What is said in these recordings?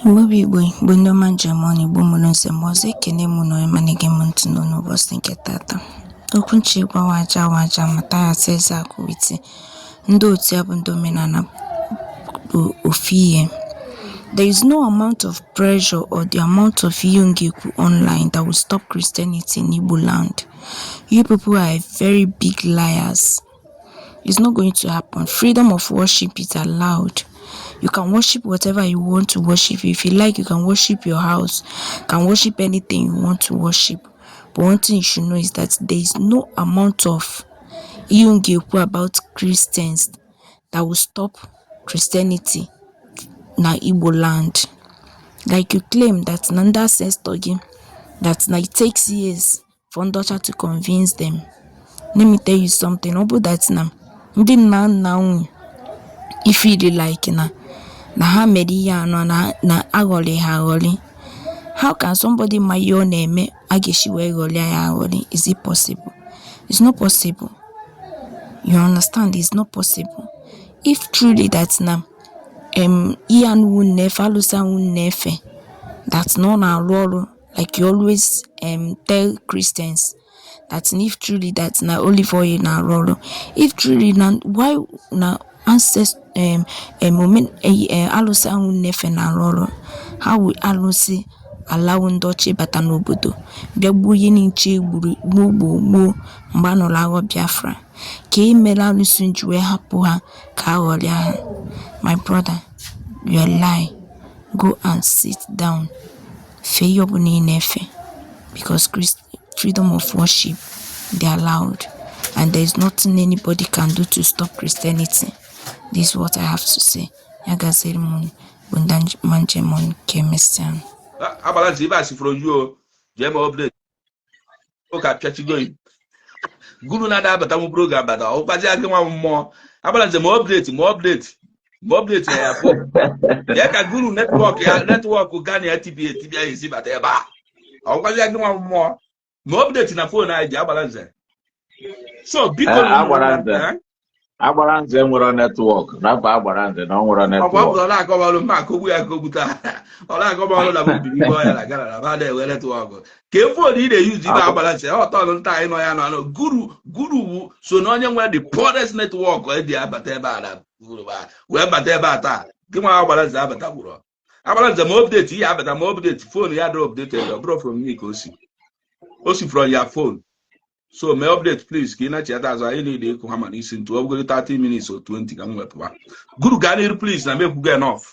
Igbo bụ Igbo, Igbo ndị ọma njem ọnụ, Igbo mụrụ nze m ọzọ, ekene m na onye ma na-ege m ntị n'ọnụ ụbọchị nke tata. Okwu nche gwawa aja waja Mathias Ezeaku with ndị otu ya bụ ndị omenala bụ ofu ihe. There is no amount of pressure or the amount of ihe m ga-ekwu online that will stop Christianity in Igbo land. You people are very big liars. It's not going to happen. Freedom of worship is allowed. You can worship whatever you want to worship. If you like, you can worship your house, you can worship anything you want to worship. But one thing you should know is that there is no amount of ihe m ga-ekwu about Christians that will stop Christianity na Igbo land. Like you claim that na ndị ancestor gị, that na it takes years for ndị ọcha to convince them. Let me tell you something. Ọ bụ that na ndị nna nna unu ifeel like na ha mere ihe anọ na aghọrị ha aghọrị. How can somebody ma ihe ọ na-eme a ga-esi wee ghọrịa ya aghọrị? Is it possible? It's not possible. You understand? It's not possible. If truly that na ihe anụ unu na-efe, alụsị ahụ unu na-efe, that na ọ na-arụ ọrụ, like you always tell Christians that if truly that na olive oil na-arụ ọrụ, if truly na why na ancestor omen alụsị ahụ unu na-efe na-arụ ọrụ, how will alụsị allow ndị ọcha ịbata n'obodo bịa gbuo ihe niile egburu gboo gboo gboo mgbe a nụrụ agha Biafra? Ka e mere alụsị ji wee hapụ ha ka a ghọrịa ha? My brother, you are lie. Go and sit down. Fee ihe ọbụla ị na-efe, because freedom of worship dey allowed and there is nothing anybody can do to stop Christianity. This is what I have to say. Ya gaziere m unu bụ ndị ma njem ọnụ. Ka emesịa. Agbara ntị ibe asị from you o jee ma update ụka pịachigo guru na-ada abata m program bata ọkwazi gị nwa mmụọ agbara nze ma update, ma update, ma update ya ya phone ya ka guru network ya, network Ghana ya tibia etibia ya esi bata ebe a. Ọkwazi gị nwa mmụọ ma update na phone anyị ji agbara nze, so biko. Agbara nze. Agbara nze nwere network, rapụ agbara nze na ọ nwere ọkwa network. Ọ na-akọbalụ mma akọgbu ya akọgbu taa, ọ na-akọbalụ na bụ biri ya na Ghana na ba na-enwe network ka e phone ị na-eyuzu ibe. Agbara nze ọtọnụ nta anyị nọ ya nọ guru guru wu so na onye nwere the poorest network eji abata ebe a na wee bata ebe a taa. Gị nwa agbara nze abata gwụrụ agbara nze ma update ihe abata ma update phone ya dị updated. Ọ bụrụ from me ka o si from your phone, so mee update please, ka ị na-echeta azụ. Anyị niile ịkụ hama n'isi ntụ ọ bụgoro 30 minutes or 20 ka m wepụwa. Guru, gaa n'iru please, na mekwugo enough.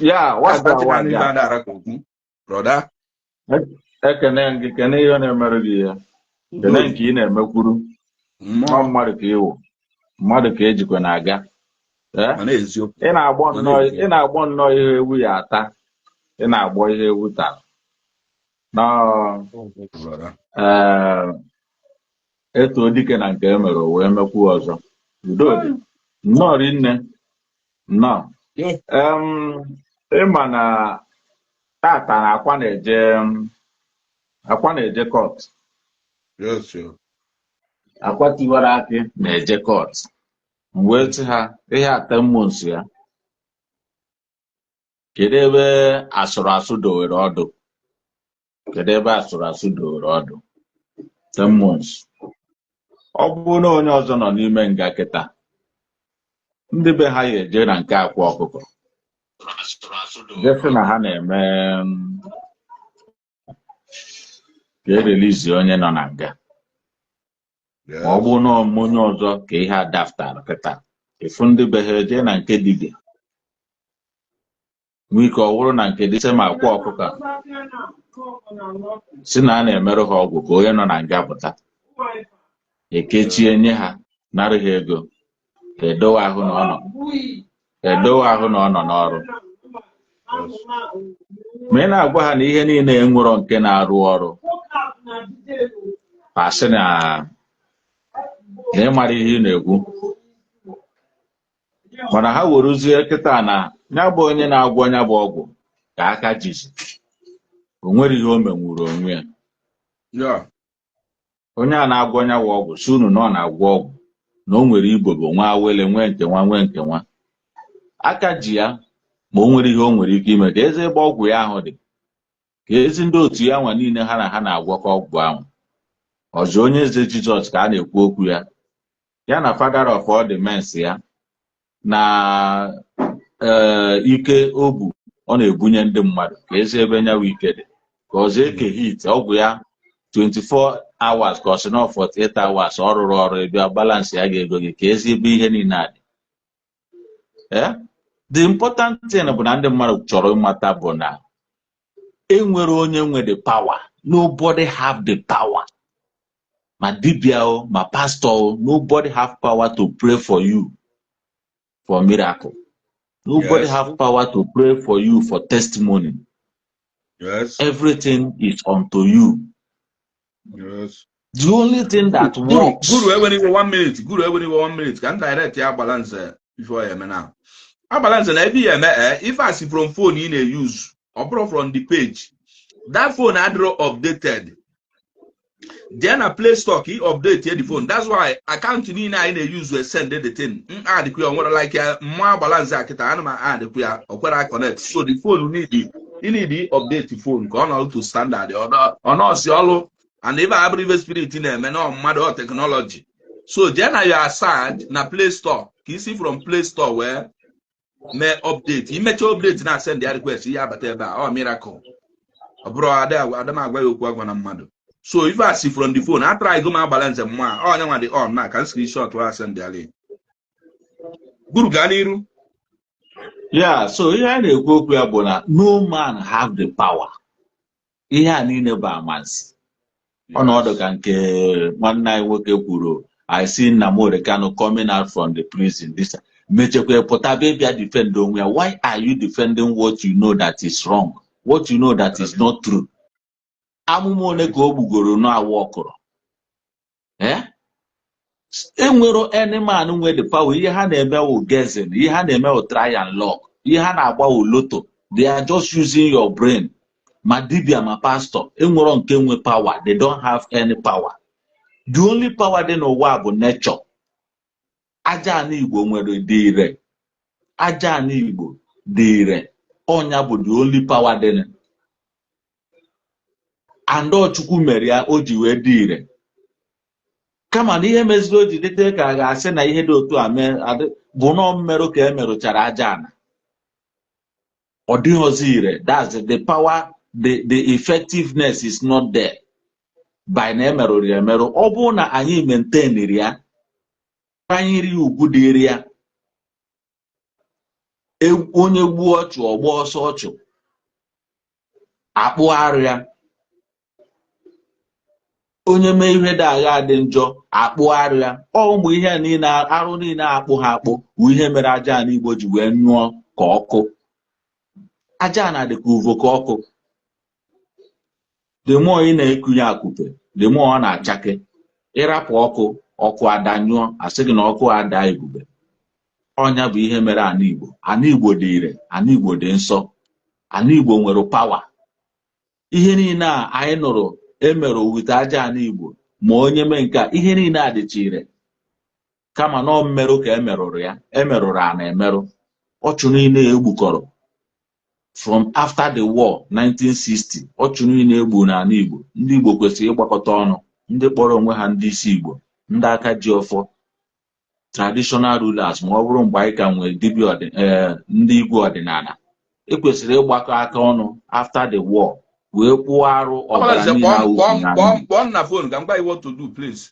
Ya waja waja. Ara ka okwu, brother. Ekene gị, kene ihe na-emerụ gị, ya kene nke ị na-emekwuru nwa mmadụ ka ịwụ mmadụ ka ejikwa na-aga. Mana eziokwu. Ị na-agbọ nnọọ, ị na-agbọ nnọọ ihe ewu ya ata, ị na-agbọ ihe ewu tara. Ee, etuo dike na nke e mere o wee mekwuo ọzọ. Udo dị nnọọ rinne nnọọ. Ịma na tata na akwa na-eje, akwa na-eje court. Akwa tiwara akị na-eje court. M wee sị ha ihe ata 10 months ya, kedu ebe asụrụ asụ dowere ọdụ? Kedu ebe asụrụ asụ dowere ọdụ? 10 months. Ọ bụrụ na onye ọzọ nọ n'ime nga kịta, ndị be ha ya eje na nke akwa ọkụkọ jesi na ha na-eme ka e release onye nọ na nga. Ma ọ bụrụ na onye ọzọ ka ihe a daftara kịta, ịfụ ndị be ha eje na nke dibịa nwee ike ọ wụrụ na nke dị ma akwa ọkụkọ si na a na-emerụ ha ọgwụ ka onye nọ na nga pụta, ekechie nye ha, nara ha ego, edowe ahụ na ọ nọ, edowe ahụ na ọ nọ n'ọrụ. Ma ị na-agwa ha na ihe niile enwero nke na-arụ ọrụ, asị na ịmara ihe ị na-ekwu. Mana ha weruzie kịta na ya bụ onye na-agwọ ya bụ ọgwụ ka aka jizi o nwere ihe o menwuru onwe ya. Onye a na-agwọ ya bụ ọgwụ si unu na ọ na-agwọ ọgwụ na o nwere igbo bụ nwa awele, nwee nke nwa, nwee nke nwa aka ji ya. Ma o nwere ihe o nwere ike ime ka ezi ebe ọgwụ ya ahụ dị, ka ezi ndị otu ya nwa niile ha na ha na-agwakọ ọgwụ ahụ. Ọzọ, onye eze Jizọs ka a na-ekwu okwu ya, ya na father of all the mens ya na ee ike obu ọ na-ebunye ndị mmadụ, ka ezi ebe nyawa ike dị, ka ọzọ eke hit ọgwụ ya 24 hours, ka ọ sị na 48 hours ọ rụrụ ọrụ, ịbịa balance ya ga-ego gị, ka ezi ebe ihe niile a dị. Eh, the important thing bụ na ndị mmadụ chọrọ ịmata bụ na enwere onye nwe the power. Nobody have the power, ma dibia o, ma pastor o. Nobody have power to pray for you for miracle. Nobody have power to pray for you for testimony. Everything is unto you. The only thing that Guru, works. Guru, ewere iwe one minute. Guru, ewere iwe one minute, ka m direct ya agbala nze before ya eme na agbala nze na ebe ya eme. Ife a si from phone ị na-use, ọ bụrụ from the page. That phone adịrọ updated. Jee na Play Store ka ị update the phone. That's why account niile anyị na-use send the thing m adịkwa ya. O nwere like ya mmụọ agbala nze a kịta ana m adịkwa ya, o kwere connect. So the phone need, you need update phone ka ọ nọ to standard. Ọ nọọsị ọlụ and ife abụrụ ife spirit na-eme na mmadụ ọ technology. So jee na your search na Play Store ka isi from Play Store wee mee update. Imecha update na send ya request, ihe abata ebe a, ọ miracle. Ọ bụrụ ada ada m agwa ya okwu agwa na mmadụ. So ife a si from the phone a try go m agbala nze mma ọ onye nwa dị on na ka m screenshot wa send ya. Guru, gaa n'iru. Yeah, so ihe a na-ekwu okwu ya bụ na no man have the power. Ihe a niile bụ amansi. Ọnọdụ ka nke nwanne anyị nwoke kwuru, "I see Nnamdi Kanu coming out from the prison." This mechekwa pụta bịa bịa defend onwe ya. Why are you defending what you know that is wrong? What you know that is not true? Amụma ole ka o gbugoro n'awa ọkụrụ? Eh? Enwero any man nwe the power. Ihe ha na-eme wụ guessing, ihe ha na-eme wụ try and luck, ihe ha na-agba wụ lotto. They are just using your brain. Ma dibia ma pastor, enwero nke nwe power. They don't have any power. The only power dị n'ụwa bụ nature. Aja ana Igbo nwere dị ire. Aja ana Igbo dị ire. Ọnya bụ the only power dị. And ọ Chukwu mere ya o ji wee dị ire. Kama na ihe meziri o ji dịte ka a ga-asị na ihe dị otu a mee bụ nọọ mmerụ ka e merụchara aja ana, ọ dịghọzi ire. That's the power. The effectiveness is not there by na emerụrụ ya emerụ. Ọ bụrụ na anyị maintainiri ya, kwanyere ya ugwu dịrị ya, onye gbuo ọchụ ọgba ọsọ ọchụ akpụ arụ ya, onye mee ihe dị agha dị njọ akpụ arụ ya. Ọ ụmụ ihe a niile, arụ niile akpụ ha akpụ bụ ihe mere aja ana Igbo ji wee nyụọ ka ọkụ. Aja ana dị ka uvo, ka ọkụ. The more ị na-ekunye akụpe, the more ọ na-achake. Ịrapụ ọkụ, ọkụ adanyụọ, asị gị na ọkụ ada ebube. Ọnya bụ ihe mere ana Igbo. Ana Igbo dị ire, ana Igbo dị nsọ, ana Igbo nwere power. Ihe niile a anyị nụrụ emere owute aja ana Igbo, ma onye mee nke a, ihe niile a dịcha ire, kama na ọ mmerụ ka emerụrụ ya, emerụrụ ana emerụ. Ọchụ niile egbukọrọ from after the war 1960, ọchụ niile egbu n'ala Igbo, ndị Igbo kwesịrị ịgbakọta ọnụ, ndị kpọrọ onwe ha ndị isi Igbo, ndị aka ji ọfọ, traditional rulers, ma ọ bụrụ mgbe anyị ka nwere dibịa ndị igwe ọdịnala, ekwesịrị ịgbakọ aka ọnụ after the war wee kpụọ arụ ọbara niile awụfu n'ala Igbo. Kpọọ m na phone ka m gwa you what to do, please.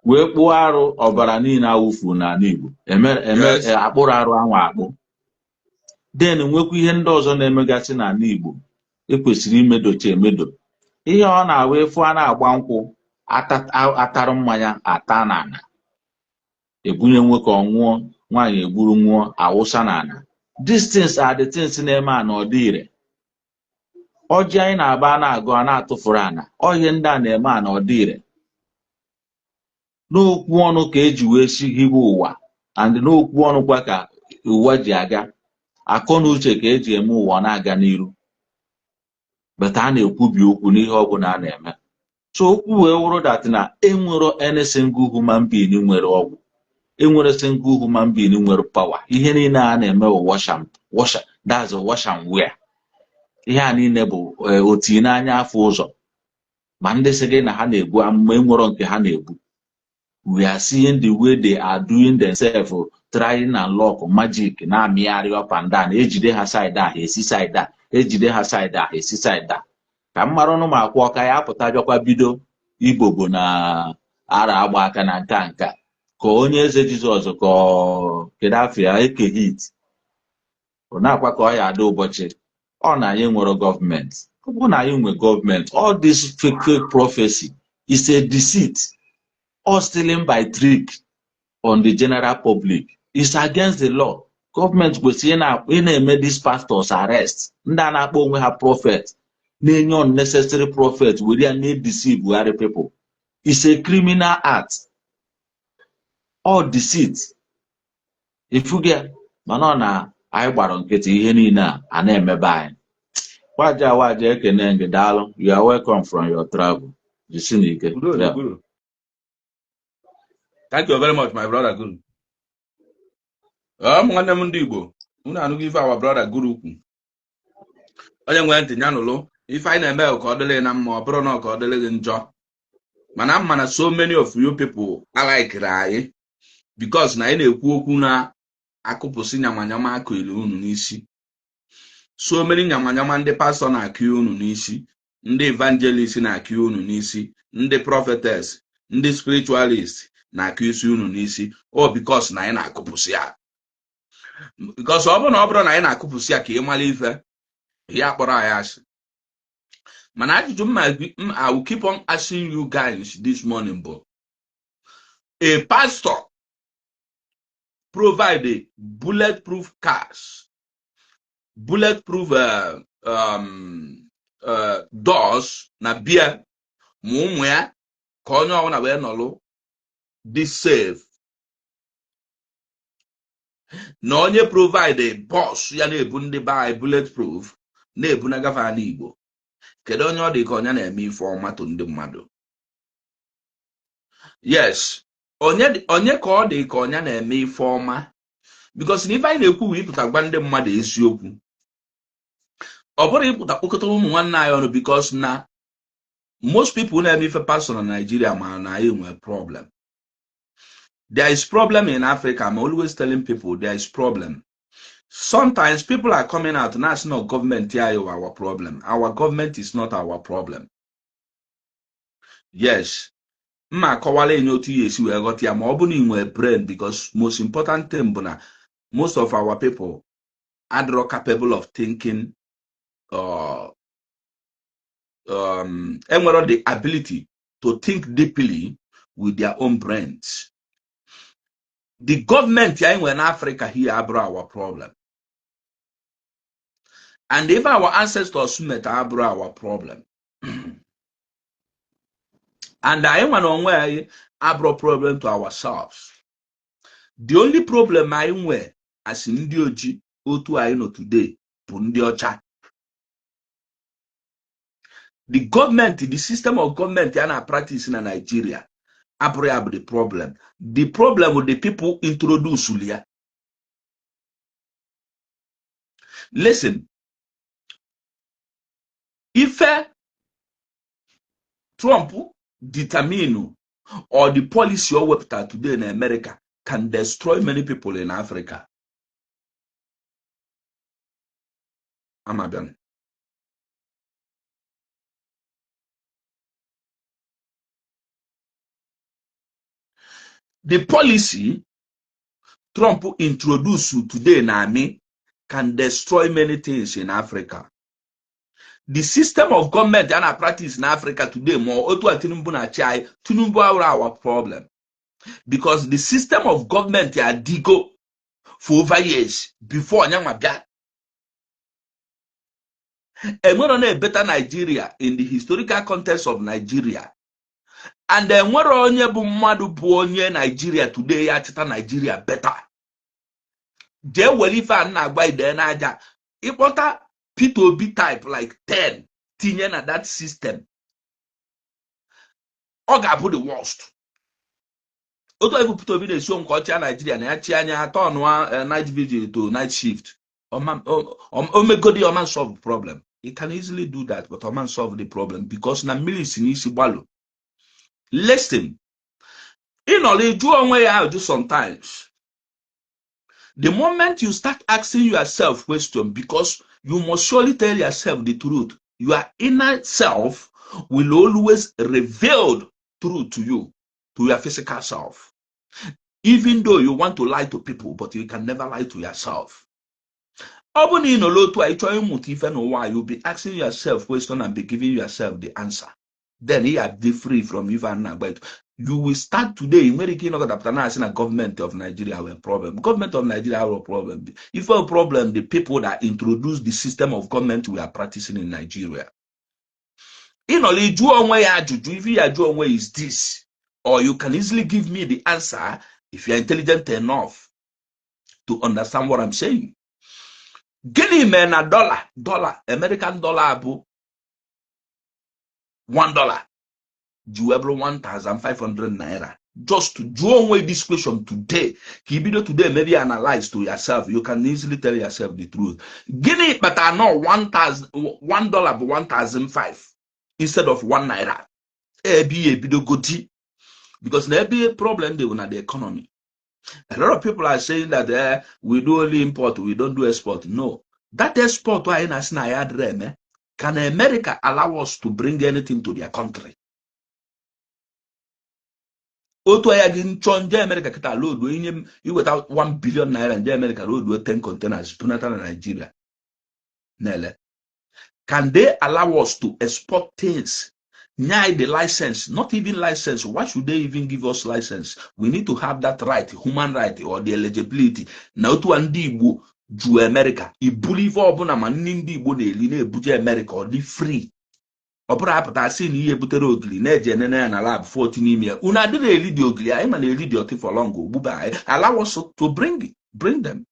Wee kpụọ arụ ọbara niile awụfu n'ala Igbo eme eme. Akpụrụ arụ anwa akpụ, then nwekwa ihe ndị ọzọ na-emegasị n'ala Igbo ekwesịrị imedocha emedo. Ihe ọ na-awụ efu a na-agba nkwụ, atarụ mmanya ata n'ala, ebunye nwoke ọ ṅụọ, nwaanyị egburu nwụọ awụsa n'ala. These things are the things na-eme ana ọ dị ire. Ọjị anyị na-aba a na-agụ a na-atụfuru ana. Ọ ihe ndị a na-eme ana ọ dị ire. N'okwu ọnụ ka eji wee si hiwe ụwa, and n'okwu ọnụ kwa ka ụwa ji aga. Akọ na uche ka eji eme ụwa na-aga n'iru, but a na-ekwubi okwu n'ihe ọbụla a na-eme. So okwu wee wụrụ that na enwero any single human being nwere ọgwụ, enwere single human being nwere power. Ihe niile a na-eme bụ wash. Wash, that's a wash and wear. Ihe a niile bụ oti n'anya afọ ụzọ. Ma ndị sị gị na ha na-ebu amụma, enwero nke ha na-ebu. We are seeing the way they are doing themselves, trying and luck, magic, na-amịgharị up and down. Ejide ha side a, ha esi side a. Ejide ha side a, ha esi side a. Ka m mara ọnụ ma akwụ ọka ya apụta, bịakwa bido igbogbo na ara agba aka na nka nka ka onye eze Jizọs, ka ọ kedu afọ ya eke hit ọ na-akwa ka ọ ya adị ụbọchị ọ na anyị nwere gọọmenti. Ọ bụrụ na anyị nwe gọọmenti, all this fake fake prophecy is a deceit or stealing by trick on the general public. It's against the law. Gọọmenti kwesịrị ị na-eme these pastors arrest, ndị a na-akpọ onwe ha prophet, na-enye unnecessary prophet, were ya na-edeceive gharị people. It's a criminal act all deceit ifuge. Mana ọ na anyị gbara nkịtị, ihe niile a na-emebe anyị. Waja waja, ekene gị, daalụ. You are welcome from your travel. Jisi n'ike. Guru, Yeah. Guru. Thank you very much, my brother Guru. Ụmụ nwanne m ndị Igbo, unu anụgo ife our brother Guru kwu. Onye nwere ntị ya nụlụ. Ife anyị na-eme bụ ka ọ dịrị na mma, ọ bụrụ na ọ ka ọ dịrị gị njọ. Mana mma na so many of you people alikiri anyị because na anyị na-ekwu okwu na-akụpụsị nyamanyama akụili unu n'isi. So many nyamanyama ndị pastọ na-akụ unu n'isi, ndị evangelist na-akụ unu n'isi, ndị prophetess, ndị spiritualist na-akụ isi unu n'isi, ọ because na anyị na-akụpụsị ya. Because ọ bụrụ na ọ bụrụ na anyị na-akụpụsị ya ka ị mara ife ya kpọrọ anyị asị. Mana ajụjụ m I will keep on asking you guys this morning bụ, a pastor provide bulletproof cars, bulletproof doors na bia ma ụmụ ya, ka onye ọbụla wee nọlụ dị safe, na onye provide bus ya na-ebu ndị be anyị bulletproof na-ebu na gafe ala Igbo, kedu onye ọ dị ka onye na-eme ife ọma to ndị mmadụ? Yes, onye ka ọ dị ka onye na-eme ife ọma? Because na ife anyị na-ekwu bụ ịpụta gwa ndị mmadụ eziokwu, ọ bụrụ ịpụta kpokọta ụmụ nwanne anyị ọnụ, because na most people na-eme ife pastor na Nigeria ma na anyị nwere problem. There is problem in Africa. I'm always telling people there is problem. Sometimes people are coming out and asking, "No, government here is our problem." Our government is not our problem. Yes, mma akọwala enye otu ya esi wee ghọta ya, ma ọ bụ na ị nwee brain, because most important thing bụ na most of our people adịrọ capable of thinking, enwero the ability to think deeply with their own brains. The government anyị nwere n'Africa here abụrụ our problem, and if our ancestors met abụrụ our problem, and anyị nwa na onwe anyị abụrụ problem to ourselves. The only problem anyị nwe as ndị ojii otu anyị nọ today bụ ndị ọcha. The government, the system of government a na practice na Nigeria abụrụ ya bụ the problem. The problem with the people introduce ya. Listen, ife Trump determine or the policy o wepụtara today in America can destroy many people in Africa. Amabian. The policy Trump introduced today in army can destroy many things in Africa. The system of government that I practice in Africa today, more otu a Tinubu na chi Tinubu awụrụ our problem, because the system of government adigo for over years before onyanwa bịa. Enwero na better Nigeria in the historical context of Nigeria, and enwere onye bụ mmadụ bụ onye Nigeria today ya chịta Nigeria better. Jee were ife a na-agba ide n'aja, ịkpọta Peter Obi type like 10 tinye na that system, ọ ga-abụ the worst. Otu ebe Peter Obi na-esi onwe ka ọ chịa Nigeria na ya chi anya atọ ọnụa night vigil to night shift. Omegodi ọma solve problem. He can easily do that, but ọma solve the problem because na mmiri si n'isi gbalụ. Listen, ị nọrọ ịjụ onwe ya ajụ. Sometimes the moment you start asking yourself question, because you must surely tell yourself the truth, your inner self will always reveal truth to you, to your physical self. Even though you want to lie to people, but you can never lie to yourself. Ọ bụ na ị nọ n'otu a, ị chọọ ịmụta ife n'ụwa, you be asking yourself question and be giving yourself the answer. Then you are be free from ife a na-agba. You will start today. Ị nwere ike ịnọkọtapụta na-asị na government of Nigeria nwere problem. Government of Nigeria have a problem. If a problem, the people that introduce the system of government we are practicing in Nigeria. Ị nọrọ ịjụ onwe ya ajụjụ. Ife ya jụọ onwe is this, or you can easily give me the answer if you are intelligent enough to understand what I'm saying. Gịnị mere na dollar, American dollar bụ $1 ji wee bụrụ 1500 naira? Just jụọ onwe this question today, ka i bido today maybe analyze to yourself. You can easily tell yourself the truth. Gịnị kpatara nọ 1000, $1 bụ 1005 instead of 1 naira? Ebe ihe ebidogodi, because na ebe problem dị bụ na the economy. A lot of people are saying that we do only import, we don't do export. No, that export anyị na-asị na ya adịrị eme. Can America allow us to bring anything to their country? Otu anya gị nchọ nje America kịta load inye m iweta 1 billion naira, nje America load 10 containers bunata na Nigeria na-ele. Can they allow us to export things? Nye anyị the license? Not even license. Why should they even give us license? We need to have that right, human right or the eligibility. Na otu a ndị Igbo ju America, iburu ife ọbụla ma nri ndị Igbo na-eli na-ebuje America, ọ dị free. Ọ bụrụ apụta sị na ihe butere ogiri na-eji enene ya na lab 40 n'ime ya, unu adịrị eri dị ogiri. Anyị ma na eri dị ọtị for long ogbube anyị. Allow us to bring them.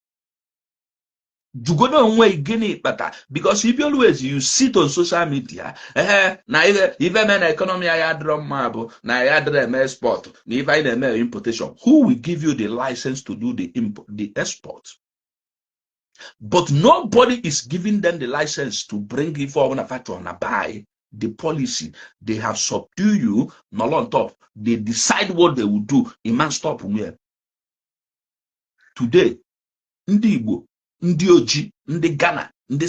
Jugodo onwe gịnị kpata, because if you always, you sit on social media, ehe, na ife ife mee na economy anyị adịrọ mma bụ na ya adịrọ eme export, na ife anyị na-eme importation. Who will give you the license to do the import, the export? But nobody is giving them the license to bring ife ọbụla factory na buy. The policy they have subdue you nọrọ on top. They decide what they will do. Iman stop where today ndị Igbo, ndị ojii, ndị Ghana, ndị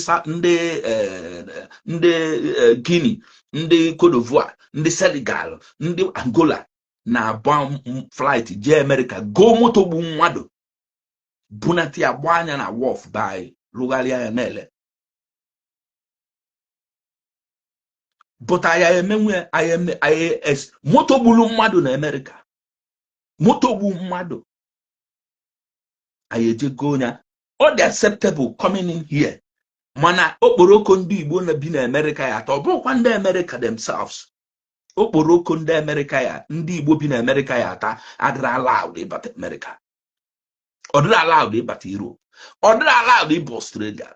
ndị Guinea, ndị Cote d'Ivoire, ndị Senegal, ndị Angola na-agba flight jee America go moto gbu mmadụ, bunata ya, gbaa anya na wharf be anyị, rụgharịa ya na-ele. But anyị emenwe anyị moto gburu mmadụ na America, moto gbu mmadụ, anyị ejego ya, ọ dị acceptable coming in here. Mana okporoko ndị Igbo na-bi na America ya atọ, ọ bụrụkwa ndị America themselves, okporoko ndị America ya, ndị Igbo bi na America ya ata, adịrị allowed ịbata America, ọ dịrị allowed ịbata Europe, ọ dịrị allowed ịba Australia.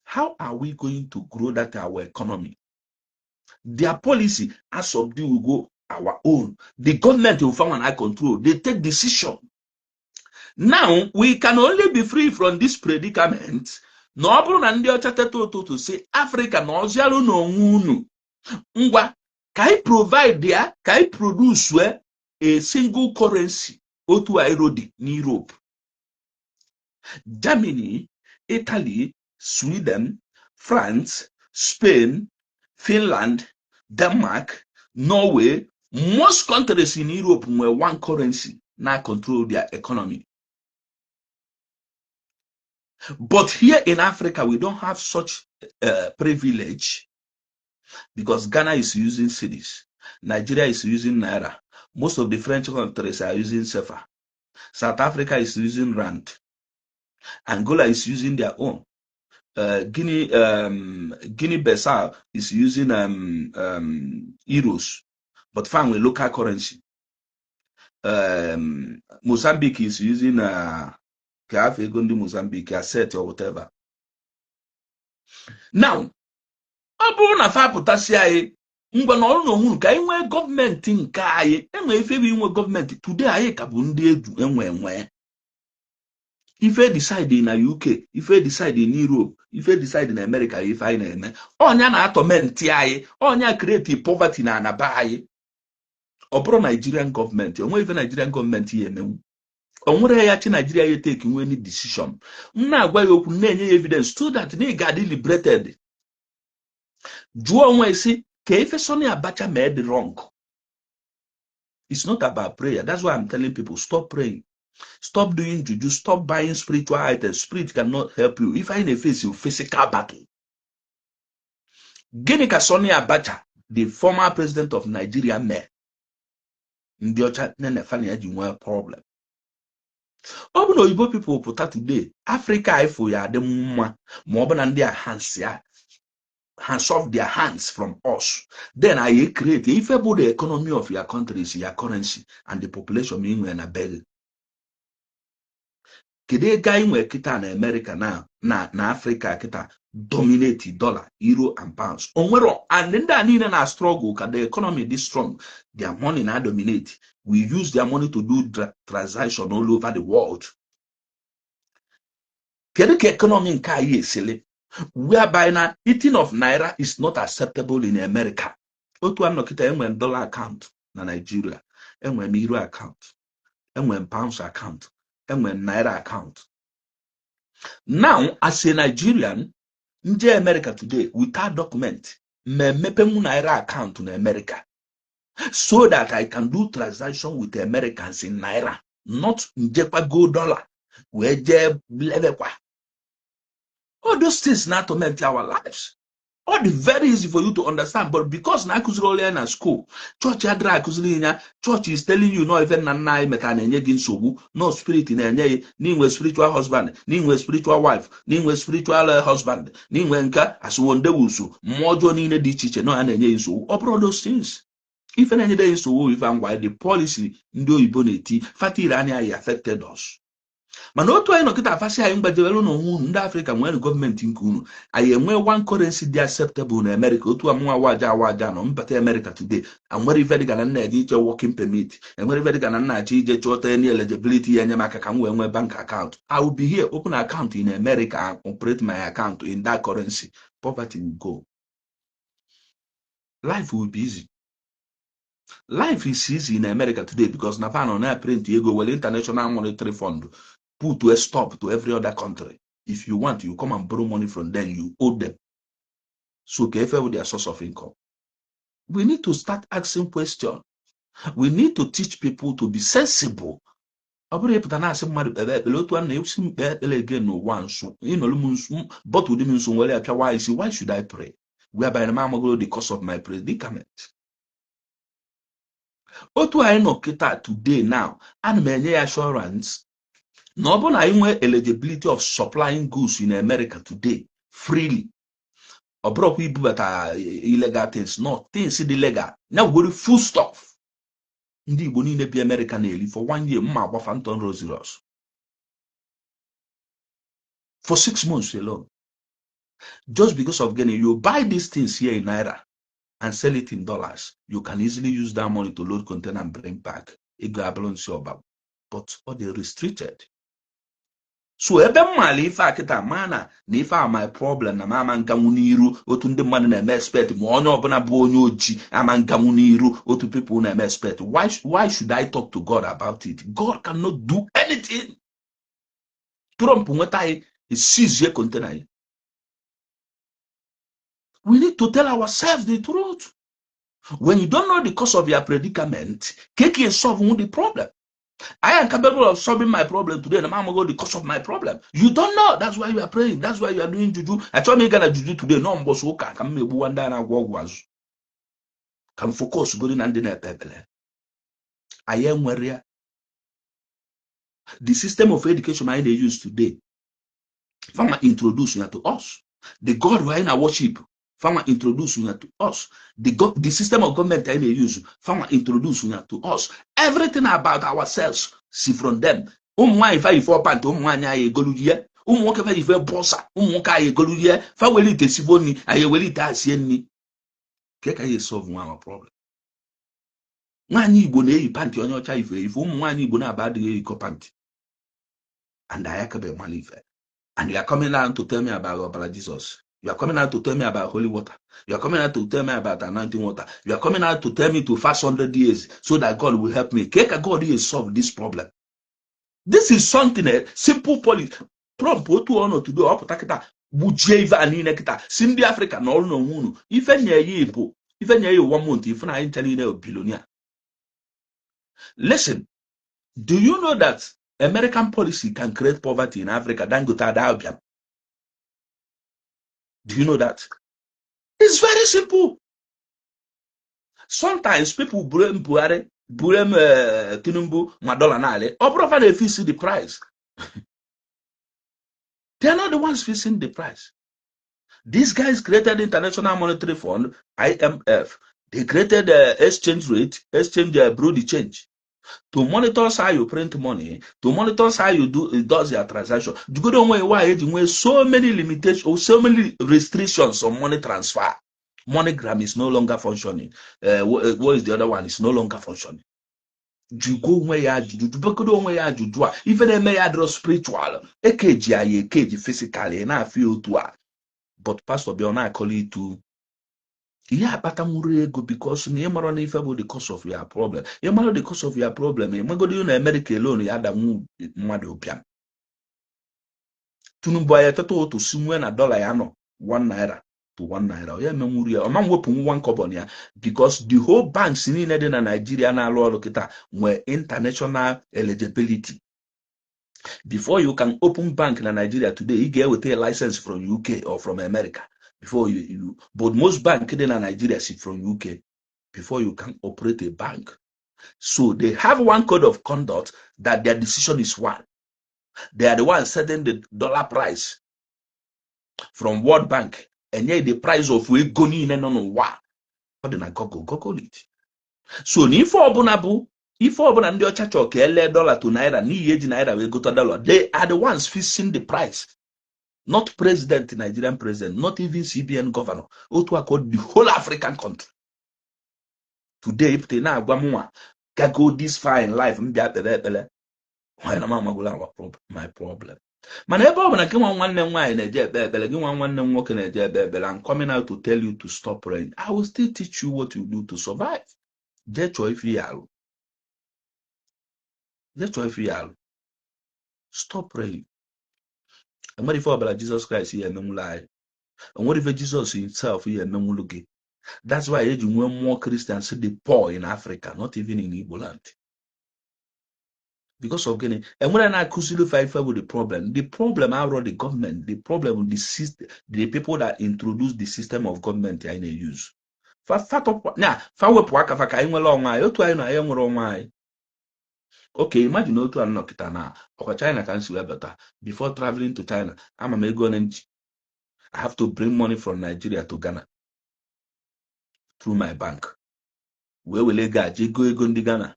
How are we going to grow that our economy? Their policy as of the we go our own. The government will form and I control. They take decision. Now we can only be free from this predicament na ọ bụrụ na ndị ọcha teta ụtụtụ si Africa na ọzialụ n'onwe unu. Ngwa, ka anyị provide ya, ka anyị produce a single currency otu euro dị n'Europe. Germany, Italy, Sweden, France, Spain, Finland, Denmark, Norway, most countries in Europe nwere one currency na control their economy. But here in Africa, we don't have such privilege because Ghana is using cedis, Nigeria is using naira, most of the French countries are using CFA, South Africa is using rand, Angola is using their own. Guinea Bissau is using euros, but fine with local currency. Mozambique is using ka afọ ego ndị Mozambique, asset or whatever. Now, ọ bụrụ na fa pụtasị anyị ngwa na ọrụ n'onwuru ka anyị nwee gọọmenti nke anyị, enwee ife bụ inwe gọọmenti. Today anyị ka bụ ndị eju enwe enwe. Ife decide na UK, ife decide na Europe, ife decide na America, ife anyị na-eme, ọnya na-atorment anyị, ọnya create poverty na anaba anyị. Ọ bụrụ Nigerian gọọmenti, onwe ife Nigerian gọọmenti ya emenwu, o nwere ya chi Nigeria ya take nwe any decision. M na-agwa ya okwu, na-enye ya evidence so that na ị ga-adị liberated. Jụọ onwe si ka ife Sani Abacha mee dị wrong. It's not about prayer. That's why I'm telling people, stop praying, stop doing juju, stop buying spiritual items. Spirit cannot help you if I na-face you physical battle. Gịnị ka Sani Abacha, the former president of Nigeria, mee ndị ọcha nene ya ji nwee problem? Ọ bụ na oyibo people pụta today, Africa ifo ya adị mma, ma ọ bụ na ndị a hands ya hands off their hands from us, then anyị create ife bụ the economy of your country is your currency and the population ị nwere na be gị. Kedu ego anyị nwere kịta na America na Africa kịta dominate dollar, euro and pounds? O nwere, and ndị a niile na struggle ka the economy dị strong. Their money na dominate. We use their money to do transaction all over the world. Kedu ka economy nke anyị esili whereby na eating of naira is not acceptable in America? Otu anọkịta, enwere dollar account na Nigeria, enwere m euro account, enwere m pounds account, enwere m naira account. Now, as a Nigerian nje America today without document, ma emepenwu naira account na America so that I can do transaction with the Americans in naira, not njekwa go dollar wee jee lebekwa. All those things na torment our lives. All the very easy for you to understand, but because na akụziri ọrụ ya na school, chọọchị adịrị akụziri ya. Church is telling you no ife nna nna anyị metara na-enye gị nsogbu, no spirit na-enye gị, n'inwe spiritual husband, n'inwe spiritual wife, n'inwe spiritual husband, n'inwe nke asụwondewusu mmụọ ọjọọ niile dị iche iche, no ya na-enye gị nsogbu. Ọ bụrụ those things, ife na-enye gị nsogbu, ife ngwa the policy ndị oyibo na-eti fatiri anya anyị affected us. Mana otu anyị nọkịta, afasị anyị mgbajewelu n'onwe unu. Ndị Afrịka nwere gọọmenti nke unu. Anyị enwe one currency dị acceptable na Amerịka. Otu amụnwa waja awaja nọ mbata Amerịka today, enwere ife dịka na nna eje iche working permit, enwere ife dịka na nna achọ ije chọta any eligibility ya nye m aka ka m wee nwee bank account. I will be here, open account in America and operate my account in that currency. Poverty will go, life will be easy. Life is easy in America today because na fa nọ na print ego were International Monetary Fund put a stop to every other country. If you want, you come and borrow money from them, you owe them. So careful with their source of income. We need to start asking questions. We need to teach people to be sensible. Ọ bụrụ ịpụta na-asị mmadụ kpebe ekpere, otu a na-esi m kpee ekpere again n'ụwa nso ịnọrọ m nso bọtụ dị m nso nwere apịawa isi. Why should I pray whereby na m amagoro the cause of my predicament? Otu anyị nọ kịta today now, ana m enye ya assurance na ọ bụrụ na anyị nwee eligibility of supplying goods in America today freely, ọ bụrụkwa ibubata illegal things, no things dị legal ya gwere full stuff ndị Igbo niile bi America na-eri for one year, mma agba Phantom Rolls Royce for 6 months alone, just because of gịnị? You buy these things here in naira and sell it in dollars. You can easily use that money to load container and bring back ego abụrụ nsị ọba, but ọ dị restricted. So ebe m maara ife a kịta, maa na ife a my problem na m ama nganwu n'iru otu ndị mmadụ na-eme expect, ma onye ọbụla bụ onye ojii ama nganwu n'iru otu people na-eme expect. Why should I talk to God about it? God cannot do anything. Trump nweta anyị, esizie container anyị. We need to tell ourselves the truth. When you don't know the cause of your predicament, keke solve the problem? I am capable of solving my problem today, and I'm go the cause of my problem. You don't know. That's why you are praying. That's why you are doing juju. Achọrọ m ịga na juju today. No mbọsị ụka ka m megbuwa ndị a na-agwọ ọgwụ azụ. Ka m focus godi na ndị na-ekpe ekpere. Anyị enwere ya. The system of education anyị na-use today, Fama introduce ya to us. The God anyị na worship, Fama introduce ya to us. The system of government anyị na-use, Fama introduce ya to us. Everything about ourselves si from them. Ụmụ nwaanyị fa yife pant, ụmụ nwaanyị anyị egolu ya. Ụmụ nwoke fa yife boxer, ụmụ nwoke anyị egolu ya. Fa were ite sivo nri, anyị ewere ite asie nri. Ke ka anyị solve nwa our problem? Nwaanyị Igbo na-eyi pantị onye ọcha ife ife. Ụmụ nwaanyị Igbo na-aba adịghị eyikọ pantị. And anyị akabeghị mara ife. And you are coming out to tell me about ọbara Jesus. You are coming out to tell me about holy water. You are coming out to tell me about anointing water. You are coming out to tell me to fast 100 years so that God will help me. Ka God is solve this problem? This is something a simple policy. Trump otu ọ nọ today, ọ pụta kịta gbujie ife a niile kịta si ndị Afrịka na ọrụ n'onwe unu. Ife nye ya bụ ife nye ya one month, ife na anyị ncha niile bụ billionaire. Listen, do you know that American policy can create poverty in Africa? Dangote ada abịa. Do you know that? It's very simple. Sometimes people blame Buhari, blame Tinubu, ma dollar na-alị. Ọ bụrụ fa na-efix the price. They are not the ones fixing the price. These guys created International Monetary Fund, IMF. They created the exchange rate, exchange bureau de change, to monitor how you print money, to monitor how you do does your transaction. You go don't know why you so many limitations or so many restrictions on money transfer. MoneyGram is no longer functioning. What is the other one? It's no longer functioning. Jụgo onwe ya ajụjụ, jụbegodo onwe ya ajụjụ a. Ife na-eme ya adịrọ spiritual, ekeji ya ekeji physically na-afụ ya otu a. But pastor bịa, ọ na-akọli itu ihe akpata nwuru ego because na ịmara na ife bụ the cause of your problem. Ịmara the cause of your problem, ịmagodo na America alone ya adanwu mmadụ ụbịam. Tinubu ya eteta otu si nwee na dollar ya nọ 1 naira to 1 naira, ya emenwuru ya ọma mwepụ 1 kobo na ya, because the whole banks niile dị na Nigeria na-alụ ọrụ kịta nwee international eligibility. Before you can open bank na Nigeria today, ị ga-eweta a license from UK or from America before you, but most bank dị na Nigeria si from UK before you can operate a bank. So they have one code of conduct that their decision is one. They are the ones setting the dollar price from World Bank, enye the price of ego niile nọ n'ụwa. Ọ dị na Google, Google it. So na ife ọbụla bụ ife ọbụla ndị ọcha chọrọ ka elee dollar to naira, n'ihi eji naira wee gota dollar, they are the ones fixing the price, not president, Nigerian president, not even CBN governor. Otu aka the whole African country today pụta na-agwa m nwa gago this fine life m bịa kpere ekpere nwanyị na m amagwụla my problem. Mana ebe ọ bụ na gị nwa nwanne m nwaanyị na-eje ekpe ekpere, gị nwa nwanne m nwoke na-eje ekpe ekpere, I'm coming out to tell you to stop praying. I will still teach you what you do to survive. Jee chọọ ife ya alụ, jee chọọ ife ya alụ. Stop praying. Enwere ife ọbụla Jizọs Kraịst ya emenwụlụ anyị. Enwere ife Jizọs himself ya emenwụlụ gị. That's why eji nwee more Christians dị poor in Africa, not even in Igbo land. Because of gịnị? Enwere na-akụziri fa ife bụ the problem. The problem abụrụ the government. The problem, the system, the people that introduce the system of government anyị na-use. Fa fa na fa wepụ aka fa ka anyị nwere onwe anyị otu anyị na anyị nwere onwe anyị. Okay, imagine otu a nọ kịta na ọkwa China ka m si wee bata. Before traveling to China, ama m ego ole nji. I have to bring money from Nigeria to Ghana through my bank, wee were ego a jee go ego ndị Ghana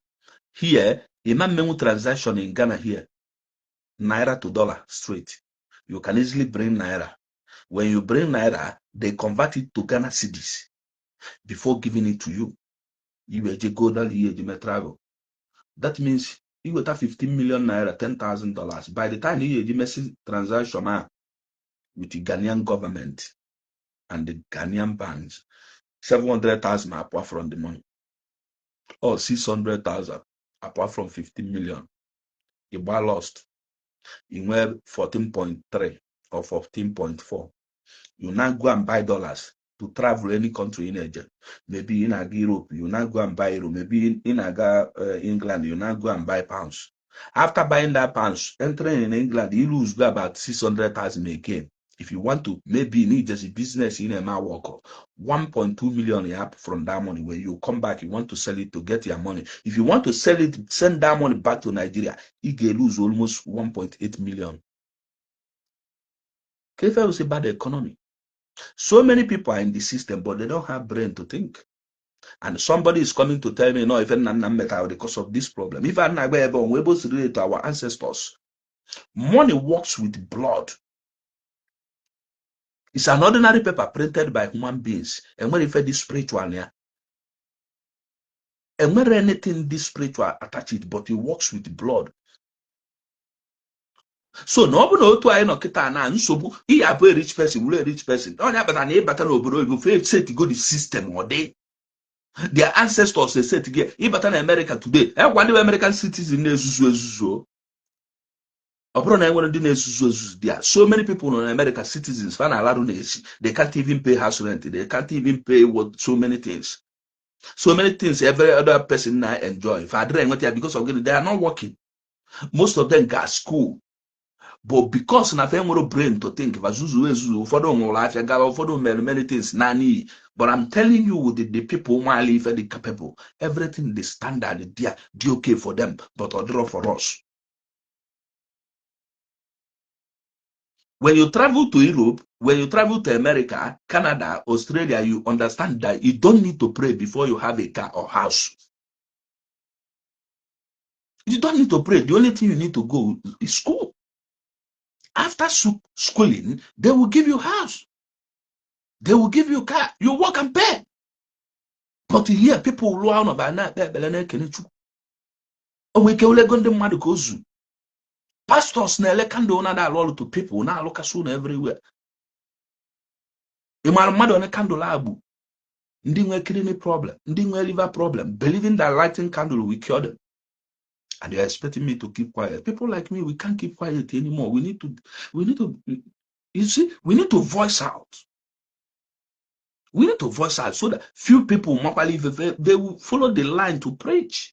here. Ịma mmenwu transaction in Ghana here, naira to dollar straight. You can easily bring naira. When you bring naira, they convert it to Ghana cedis before giving it to you. Iwe je go dollar ihe eji mee travel. That means iweta 15 million naira, $10,000, by the time ihe eji mesi transaction a with the Ghanaian government and the Ghanaian banks, 700,000 apart from the money or 600,000 apart from 15 million, ịgba lost. You nwee 14.3 or 14.4. You now go and buy dollars to travel any country ị na-eje. Maybe ị na-aga Europe, you now go and buy euro. Maybe ị na-aga England, you now go and buy pounds. After buying that pounds, entering in England, you lose go about 600,000 again. If you want to, maybe you need just a business in a work 1.2 million you have from that money. When you come back, you want to sell it to get your money. If you want to sell it, send that money back to Nigeria, you can lose almost 1.8 million. Kefe will say bad economy. So many people are in the system, but they don't have brain to think. And somebody is coming to tell me, no, even Nana because of this problem. If I'm not able to relate to our ancestors, money works with blood. It's an ordinary paper printed by human beings. And when if this spiritual, yeah, and when anything this spiritual attach it, but it works with blood. So na ọ bụ na otu anyị nọ kịta na nsogbu, ihe abụ a rich person wụrụ a rich person. Onye akpata na ịbata n'obodo oyibo, fe setigo the system, ọ dị their ancestors eset gị. Ịbata na America today, ekwa ndị American citizen na-ezuzu ezuzu. Ọ bụrụ na enwere ndị na-ezuzu ezuzu there, so many people nọ na America, citizens, fa na-alarụ n'ezi. They can't even pay house rent, they can't even pay what, so many things, so many things every other person na enjoy, fa adịrị enweta ya because of gịnị? They are not working. Most of them ga school, but because na fa enwere brain to think, fa zuzu ezuzu. Ụfọdụ nwụrụ afịa gawa, ụfọdụ mere many things na n'iyi. But I'm telling you, with the people nwale ife dị capable, everything, the standard there dị okay for them, but ọ dịrọ for us. When you travel to Europe, when you travel to America, Canada, Australia, you understand that you don't need to pray before you have a car or house. You don't need to pray. The only thing you need to go is school. After schooling, they will give you house. They will give you car. You work and pay. But here, people rụọ ụlọ ba na-ekpe ekpere na-ekene Chukwu. O nwere ike ego ndị mmadụ ka o zu. Pastors na-ele candle na alụ ọrụ to people na-alụkasị ụlọ everywhere. Ị maara mmadụ one candle agbụ? Ndị nwee kidney problem, ndị nwee liver problem, believing that lighting candle will cure them. And you're expecting me to keep quiet. People like me, we can't keep quiet anymore. We need to, you see, we need to voice out. We need to voice out so that few people, they will follow the line to preach.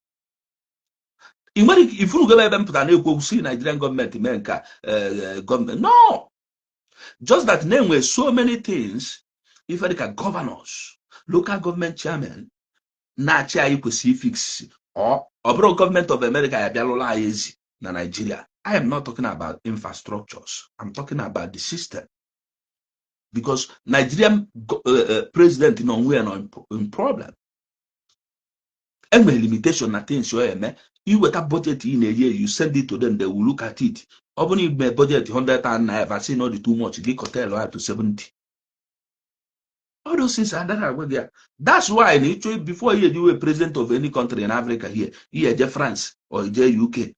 Ị nwere ike ifunugo ebe m pụtara na-ekwu okwu si Nigerian gọọmenti mee nka gọọmenti. No, just that na-enwe so many things ife dịka governors, local government chairman na-achị anyị kwesịrị ifix. Ọ bụrụ gọọmenti of America ya bịalụla anyị ezi na Nigeria. I am not talking about infrastructures, I'm talking about the system, because Nigerian president nọ onwe ya nọ in problem. Enwere limitation na things ọ eme. Iweta budget ị na-eyi, you send it to them, they will look at it. Ọ bụrụ na ime budget 100,000 naira, say not too much, gị curtail ya to 70. All those things adara agwa gị ya. That's why na ịchọ before you ejiwe president of any country in Africa here, ihe eje France or ije UK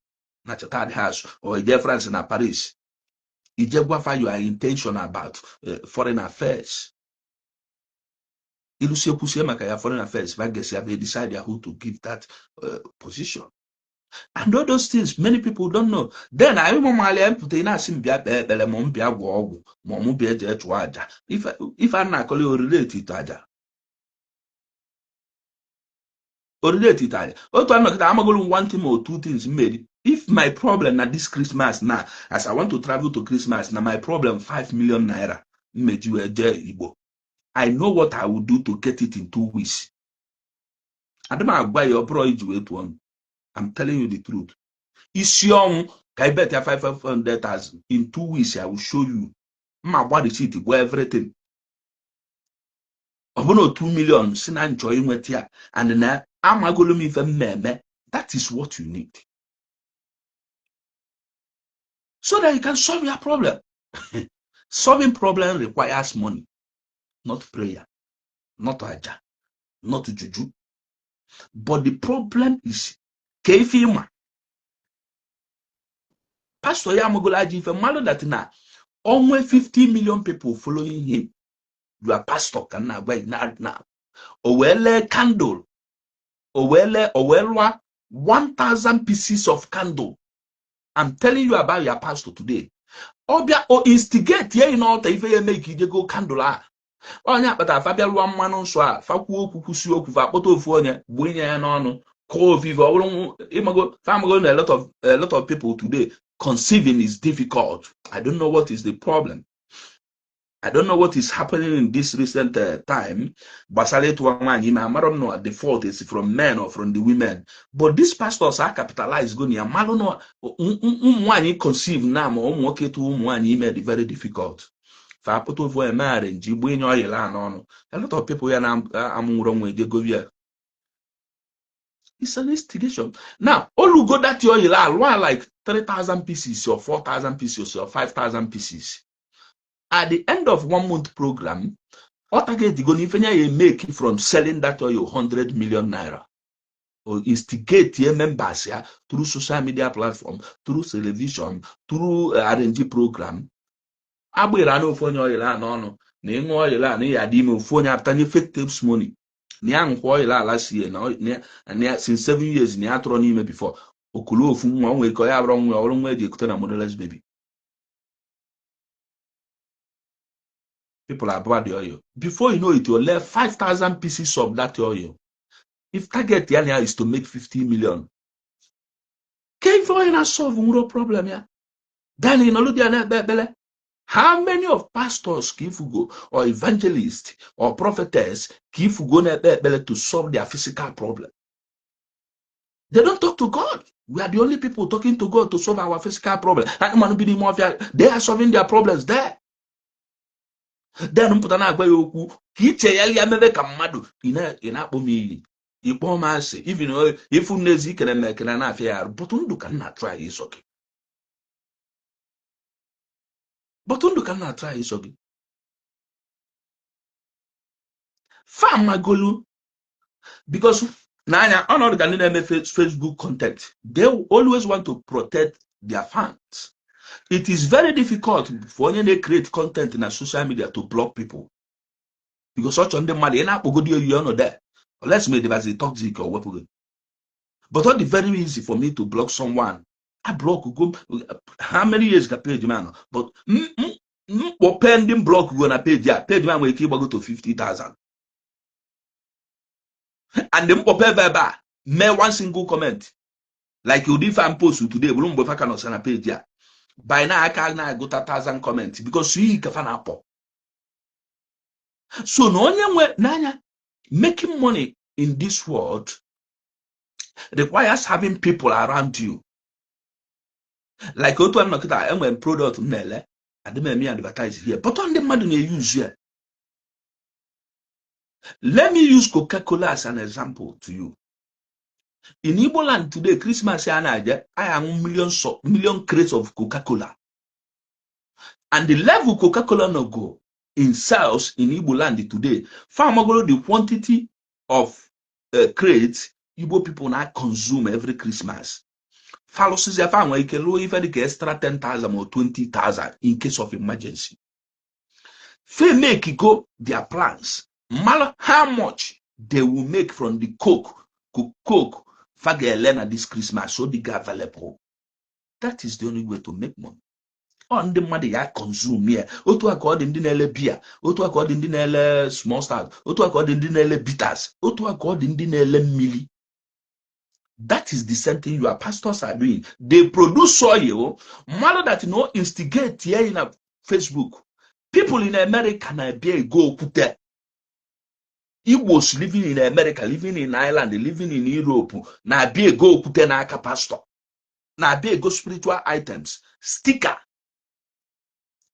na Chatham House or ije France na Paris, ije gwafa your intention about foreign affairs. Ilusie kwusie maka ya foreign affairs, va gesi ya decide who to give that position and all those things many people don't know. Then anyị mụmali mpụta, ị na-asị m bịa kpee ekpere, ma m bịa gwọọ ọgwụ, ma mụ bịa jee chụọ aja. Ife a na-akọli orire to aja, orire to aja. Otu anọkịta amagolu m one thing or two things mmeri. If my problem na this Christmas na, as I want to travel to Christmas na, my problem 5 million naira mmeji wee jee Igbo, I know what I will do to get it in 2 weeks. Adị m agwa ya ọ bụrụ iji wee tụọ m. I'm telling you the truth. Isi ọnwụ ka I bet ya 500,000, in 2 weeks I will show you. Mma gba receipt, gwa everything. Ọ bụrụ na 2 million si na nchọ inweta ya and na amagolu m ife mmemme. That is what you need so that you can solve your problem. Solving problem requires money, not prayer, not aja, not juju. But the problem is ka ife ịma pastor ya amagolo aja ife mmadụ that na onwe 50 million people following him. Your pastor ka na agwa na o wee lee candle, o wee lee, o wee lụọ 1000 pieces of candle. I'm telling you about your pastor today. Ọ bịa o instigate ya n'ọta ife ya eme ka ijego candle a. Onye akpata afa bịa lụọ mmanụ nsọ a, fakwuo okwu, kwụsị okwu, fa akpọta ofu onye gbuo inye ya n'ọnụ kọọ ofufe. Ọ bụrụ ịmago famago na a lot of people today, conceiving is difficult. I don't know what is the problem. I don't know what is happening in this recent time gbasara ịtụwa nwaanyị ime. Amarọ m na the fault is from men or from the women, but these pastors are capitalized go ya malụ na ụmụ nwaanyị conceive na ma ụmụ nwoke tụwa ụmụ nwaanyị ime dị very difficult. Fa apụta ofu onye megharị nji gbuo inye ọyịla n'ọnụ. A lot of people ya na-amụnwụrụ nwa ejego ya. It's an instigation. Now olugo that oil alụa like 3000 pieces or 4000 pieces or 5000 pieces. At the end of one month program, ọ target go n'ife ya make from selling that oil 100 million naira. Or instigate your members ya through social media platform, through television, through RNG program. Agbịra na ofu onye oil a n'ọnụ na ịṅụ oil a na ya adị ime, ofu onye apụta nye fake testimony na ya nkwa oil ala sie na ya since 7 years na ya tụrụ n'ime before okulu ofu nwa o nwere ike ọ ya bụrụ nwa ọrụ nwa eji ekute na motherless baby. People are the oil. Before you know it, you left 5,000 pieces of that oil. If target ya now is to make 50 million, ka ife onye na-solve nwere problem ya, then ị nọlụ dị ya na-ekpe ekpere. How many of pastors ka ifugo or evangelists or prophetess ka ifugo na-ekpe ekpere to solve their physical problem? They don't talk to God. We are the only people talking to God to solve our physical problem. Anụmanụ bi n'ime ọfịa, they are solving their problems there. Then mpụta na-agwa ya okwu ka iche ya ya mebe ka mmadụ ị na-akpọ m iyi, ịkpọ m asị, even ifu n'ezi ikere m ekele na-afịa ya arụ. Bụtụ ndụ ka m na-atry ịzọ gị, bụtụ ndụ ka m na-atry ịzọ gị. Famagolu, because n'anya ọnọdụ ka ndị na-eme Facebook content, they always want to protect their fans. It is very difficult for onye na-create content na social media to block people, because ọ chọrọ ndị mmadụ ị na-akpọgodi oyi ọnọdụ there, unless may device toxic or wepụ gị. But ọ dị very easy for me to block someone. I block go how many years ka page man, but mkpọpe ndị m block go na page a, page man nwere ike ịgbago to 50,000, and mkpọpe ebe ebe a mee one single comment like ụdị ife am post today bụrụ mgbe fa ka nọsa na page a, by now aka na-agụta 1000 comment, because iyi ka fa na-akpọ. So na onye nwe n'anya, making money in this world requires having people around you. Like otu a nọkịta, enwere m product m na-ele, adị m eme advertise here, but ndị mmadụ na-eyuzu ya. Let me use Coca-Cola as an example to you. In Igbo land today, Christmas a na-aje, I aṅụ million crates of Coca-Cola, and the level Coca-Cola no go in sales in Igbo land today, famagolo the quantity of crates Igbo people now consume every Christmas. Falụsịzi afa nwere ike lụọ ife dịka extra 10,000 or 20,000 in case of emergency. Fe make go their plans. Mara how much they will make from the Coke fa ga-ele na this Christmas, so dị ga available. That is the only way to make money. Ọ ndị mmadụ ya consume ya. Otu a ka ọ dị ndị na-ele biya, otu a ka ọ dị ndị na-ele small stout, otu a ka ọ dị ndị na-ele bitters, otu a ka ọ dị ndị na-ele mmiri. That is the same thing your pastors are doing. They produce oil, mmadụ that no instigate here in Facebook. People in America na-abịa ego okwute. Igbos living in America, living in Ireland, living in Europe na-abịa ego okwute n'aka pastor, na-abịa ego spiritual items, sticker.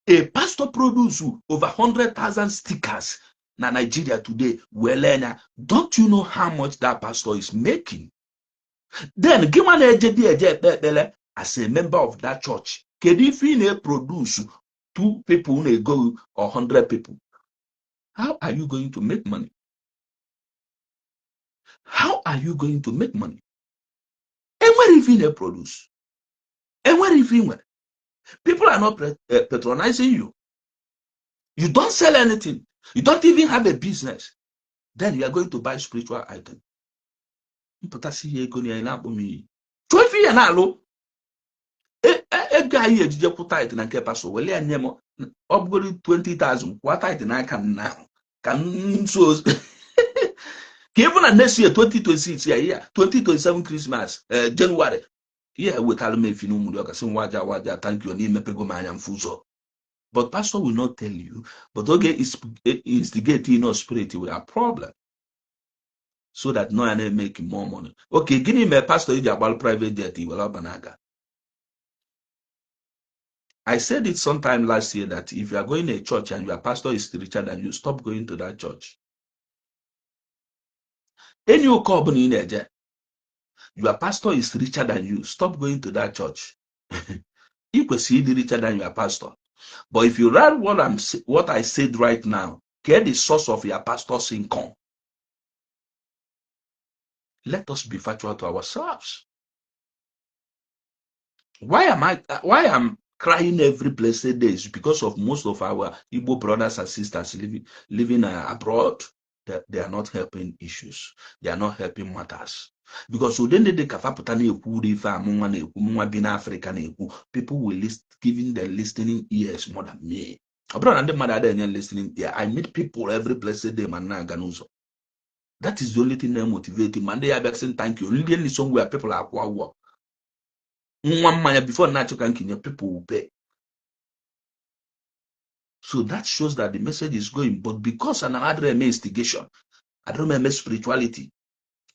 A pastor produce over 100,000 stickers na Nigeria today. Wele anya, don't you know how much that pastor is making? Then gị nwa na-eje dị eje ekpe ekpere as a member of that church, kedu ife ị na-eproduce? Two people na-ego or 100 people, how are you going to make money? How are you going to make money? Enwere ife ị na-eproduce, enwere ife ị nwere. People are not patronizing you. You don't sell anything. You don't even have a business. Then you are going to buy spiritual item. Mpụtasị ya ego na ya na-akpọ m iyi. Chụọ ife ya na-alụ. Ego anyị ejije kwụ tithe na nke pastor, wele ya nye m, ọ bụgoro 20,000, kwụọ tithe n'aka m na ka m so ka ịbụ na next year 2026 ya ya 2027 Christmas, January ihe wetara m efi n'ụmụ ọka sị m waja waja, thank you na imepego m anya mfu ụzọ. But pastor will not tell you, but oge instigate in spirit with a problem so that no ya na-emeke more money. Okay, gịnị mere pastor iji agbalụ private jet iwere ọba n'aka? I said it sometime last year that if you are going to a church and your pastor is richer than you, stop going to that church. Any ụka ọbụla ị na-eje, your pastor is richer than you, stop going to that church. Ị kwesịrị ịdị richer than your pastor. But if you read what I said right now, get the source of your pastor's income. Let us be factual to ourselves. Why I'm crying every blessed day is because of most of our Igbo brothers and sisters living abroad. They are not helping issues. They are not helping matters. Because ụdị ndị dị ka fapụta na-ekwu ụdị ife a mụnwa na-ekwu, mụnwa bi n'Africa na-ekwu, people will list, giving the listening ears more than me. Ọ bụrụ na ndị mmadụ adịghị enye listening ear, I meet people every blessed day ma m na-aga n'ụzọ. That is the only thing na-motivate ma ndị ya bịa sị thank you. Ndị nri somewhere people akwụ ụgwọ. Nwa mmanya before na-achọ ka nkinye, people will pay. So that shows that the message is going. But because ana adịrị eme instigation, adịrị eme spirituality,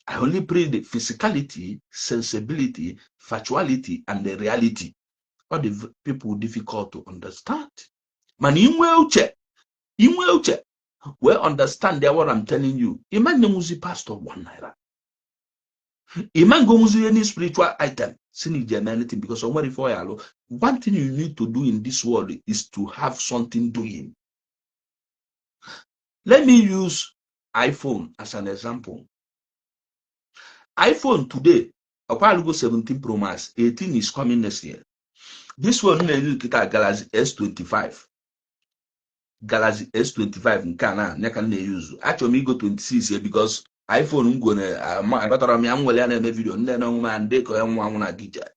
I only pray the physicality, sensibility, factuality, and the reality. All the people difficult to understand. Mana inwe uche, inwe uche, well, understand there what I'm telling you. Imagine nwuzi pastor ₦1. Imagine nwuzi any spiritual item. Si na iji eme anything because o nwere ife ọ ya alụ. One thing you need to do in this world is to have something doing. Let me use iPhone as an example. iPhone today, ọkwa 17 Pro Max, 18 is coming next year. This one na-use kịta, Galaxy S25. Galaxy S25 nke a na ya ka m na-eyuzu. Achọrọ m igo 26 ya because iPhone m gone aghọtara m ya, m nwere ya na-eme video ndị na onwe m ndị ka ya nwa anwụ na Ikeja.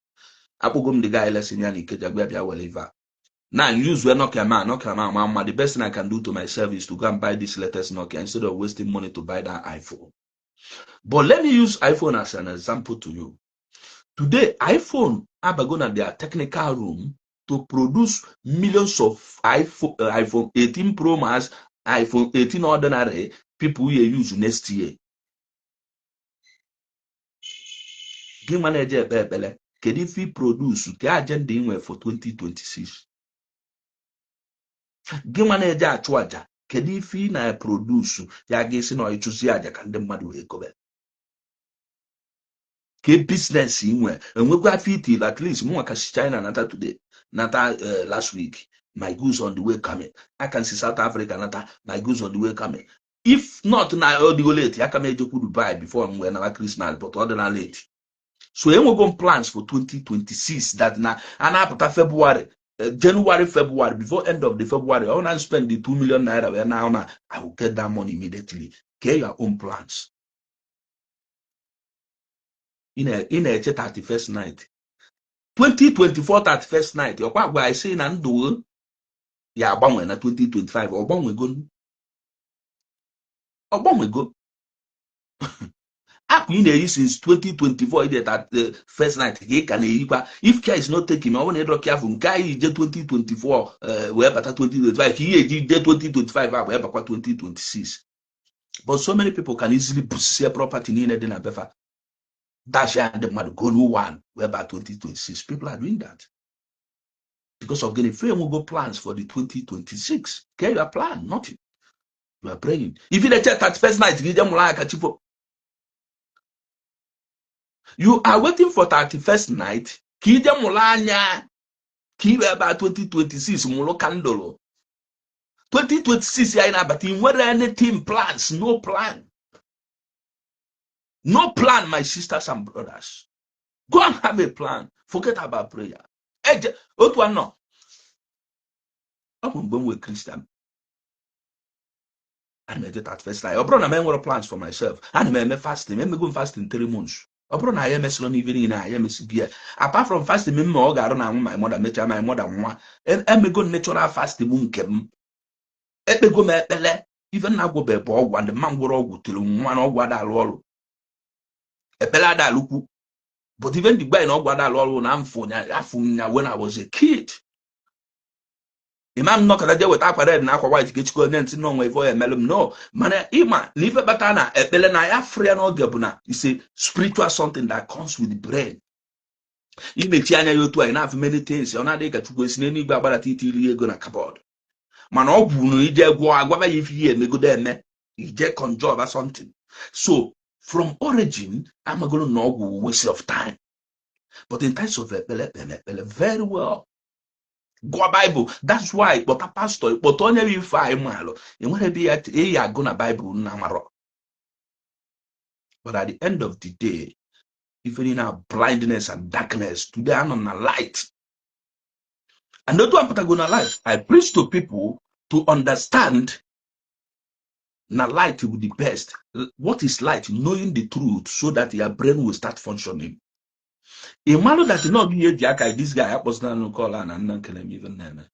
Akpụgo m the guy lesson ya na Ikeja gwa bịa were ife a. Now use where Nokia man, Nokia man, man, the best thing I can do to myself is to go and buy this latest Nokia instead of wasting money to buy that iPhone. But let me use iPhone as an example to you. Today, iPhone abago na their technical room to produce millions of iPhone, iPhone 18 Pro Max, iPhone 18 ordinary people will use next year. Gị nwa na-eje ekpe ekpele, kedu ife ị produce ka agenda ị nwere for 2026? Gị nwa na-eje achụ aja, kedu ife ị na-produce ya ga-esi na ịchụzi aja ka ndị mmadụ wee kobe? Ke business ị nwe enwekwa afọ itili? At least mụnwa ka si China nata today, nata last week. My goods on the way coming. I can see South Africa nata, my goods on the way coming. If not na ọ dịgo late, aka m ejekwu Dubai before m wee nara Christmas, but ọ dị na late. So enwego m plans for 2026 that na a na-apụta February, January, February, before end of the February, I want to spend the 2 million naira where now I will get that money immediately. Get your own plans. Ị na-eche 31st night, 2024 31st night, ọkwa gwa anyị sị na ndụ ya agbanwe na 2025. Ọ gbanwego? Ọ gbanwego? Akwa ị na-eyi since 2024 ide first night ka ị ka na-eyikwa. If care is not taken, ọ bụrụ na ịdọ careful, nke anyị je 2024 wee bata 2025 ka ihe eji je 2025 a wee bakwa 2026. But so many people can easily busie property niile dị na befa, dash ya ndị mmadụ, go new one wee baa 2026. People are doing that because of gịnị? Free enwego plans for the 2026. Get your plan. Nothing. You are praying. If you dey 31st night gị je mụrụ aka chifo, you are waiting for 31st night ka ije mụrụ anya ka iwe ebe a 2026 mụrụ candle. 2026 anyị na-abata, ị nwere anything plans? No plan, no plan. My sisters and brothers, go and have a plan. Forget about prayer. Eje otu anọ ọ bụ mgbe m wee Christian, ana m eje 31st night. Ọ bụrụ na m enwere plans for myself, ana m eme fasting. Emego m fasting 3 months. Ọ bụrụ na anyị emesịrị n'ife niile anyị emesighị ya, apart from fasting m ma ọ ga-arụ na anwụ my mother mechaa my mother nwa, emego natural fasting m nke m, ekpego m ekpele. Ife nna gwọbe bụ ọgwụ and mma ngwụrụ ọgwụ tiri nwa na ọgwụ ada alụ ọrụ, ekpele ada alụkwu. But even the guy na ọgwụ ada alụ ọrụ na mfụ afụ nya when I was a kid, imam nnọkọta je weta akwa red na akwa white ka echikọ onye ntị n'onwe ife ọ emelụ m no. Mana ịma na ife kpata na ekpele na ya free ya n'oge bụ na it's a spiritual something that comes with the brain. Imechi anya ya otu anyị na-afụ many things, ọ na-adịghị ka Chukwu esi n'eluigwe agbadata itiri ego na cupboard. Mana ọ bụ na ije gwụọ agwaba ya ife ihe emegodo eme ije conjure something. So from origin amagoro na ọgwụ waste of time. But in terms of ekpele, ekpele ekpele very well, gụọ Bible. That's why kpọta pastor, kpọta onye bụ ife anyị maalụ enwere ebe ya eyi agụ na Bible nna marọ. But at the end of the day, ife niile na blindness and darkness. Today anọ na light, and otu apụtago na light, I preach to people to understand na light will be the best. What is light? Knowing the truth, so that your brain will start functioning. Ị malụ that na ọgị eji aka this guy akpọzina call a na nna nkele m even na-eme.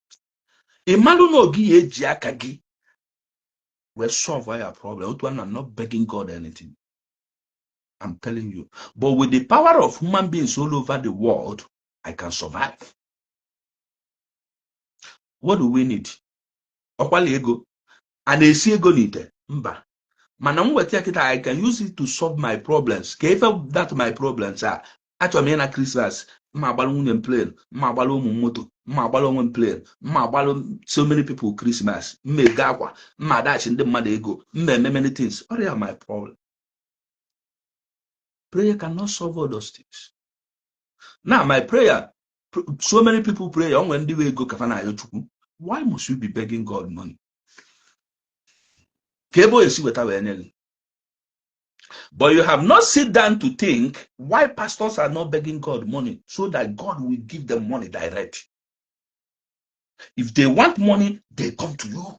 Ị malụ na ọgị eji aka gị wee solve your problem. Otu I'm not begging God anything, I'm telling you. But with the power of human beings all over the world, I can survive. What do we need? Ọkwala ego a na-esi ego n'ite mba, mana m weta ya kịta, I can use it to solve my problems. Ka ife that my problems are, achọrọ m ịna Christmas, mma agbara nwunye m plane, mma agbara ụmụ m moto, mma agbara onwe m plane, mma agbara so many people Christmas, mma ego akwa, mma adachi ndị mmadụ ego, mma eme many things. Ọrịa my problem. Prayer cannot solve all those things. Now my prayer, so many people pray onwe ndị we ego kafa na-ayọ Chukwu. Why must you be begging God money? Ka ebe o esi weta wee nye gị? But you have not sit down to think why pastors are not begging God money, so that God will give them money direct. If they want money, they come to you.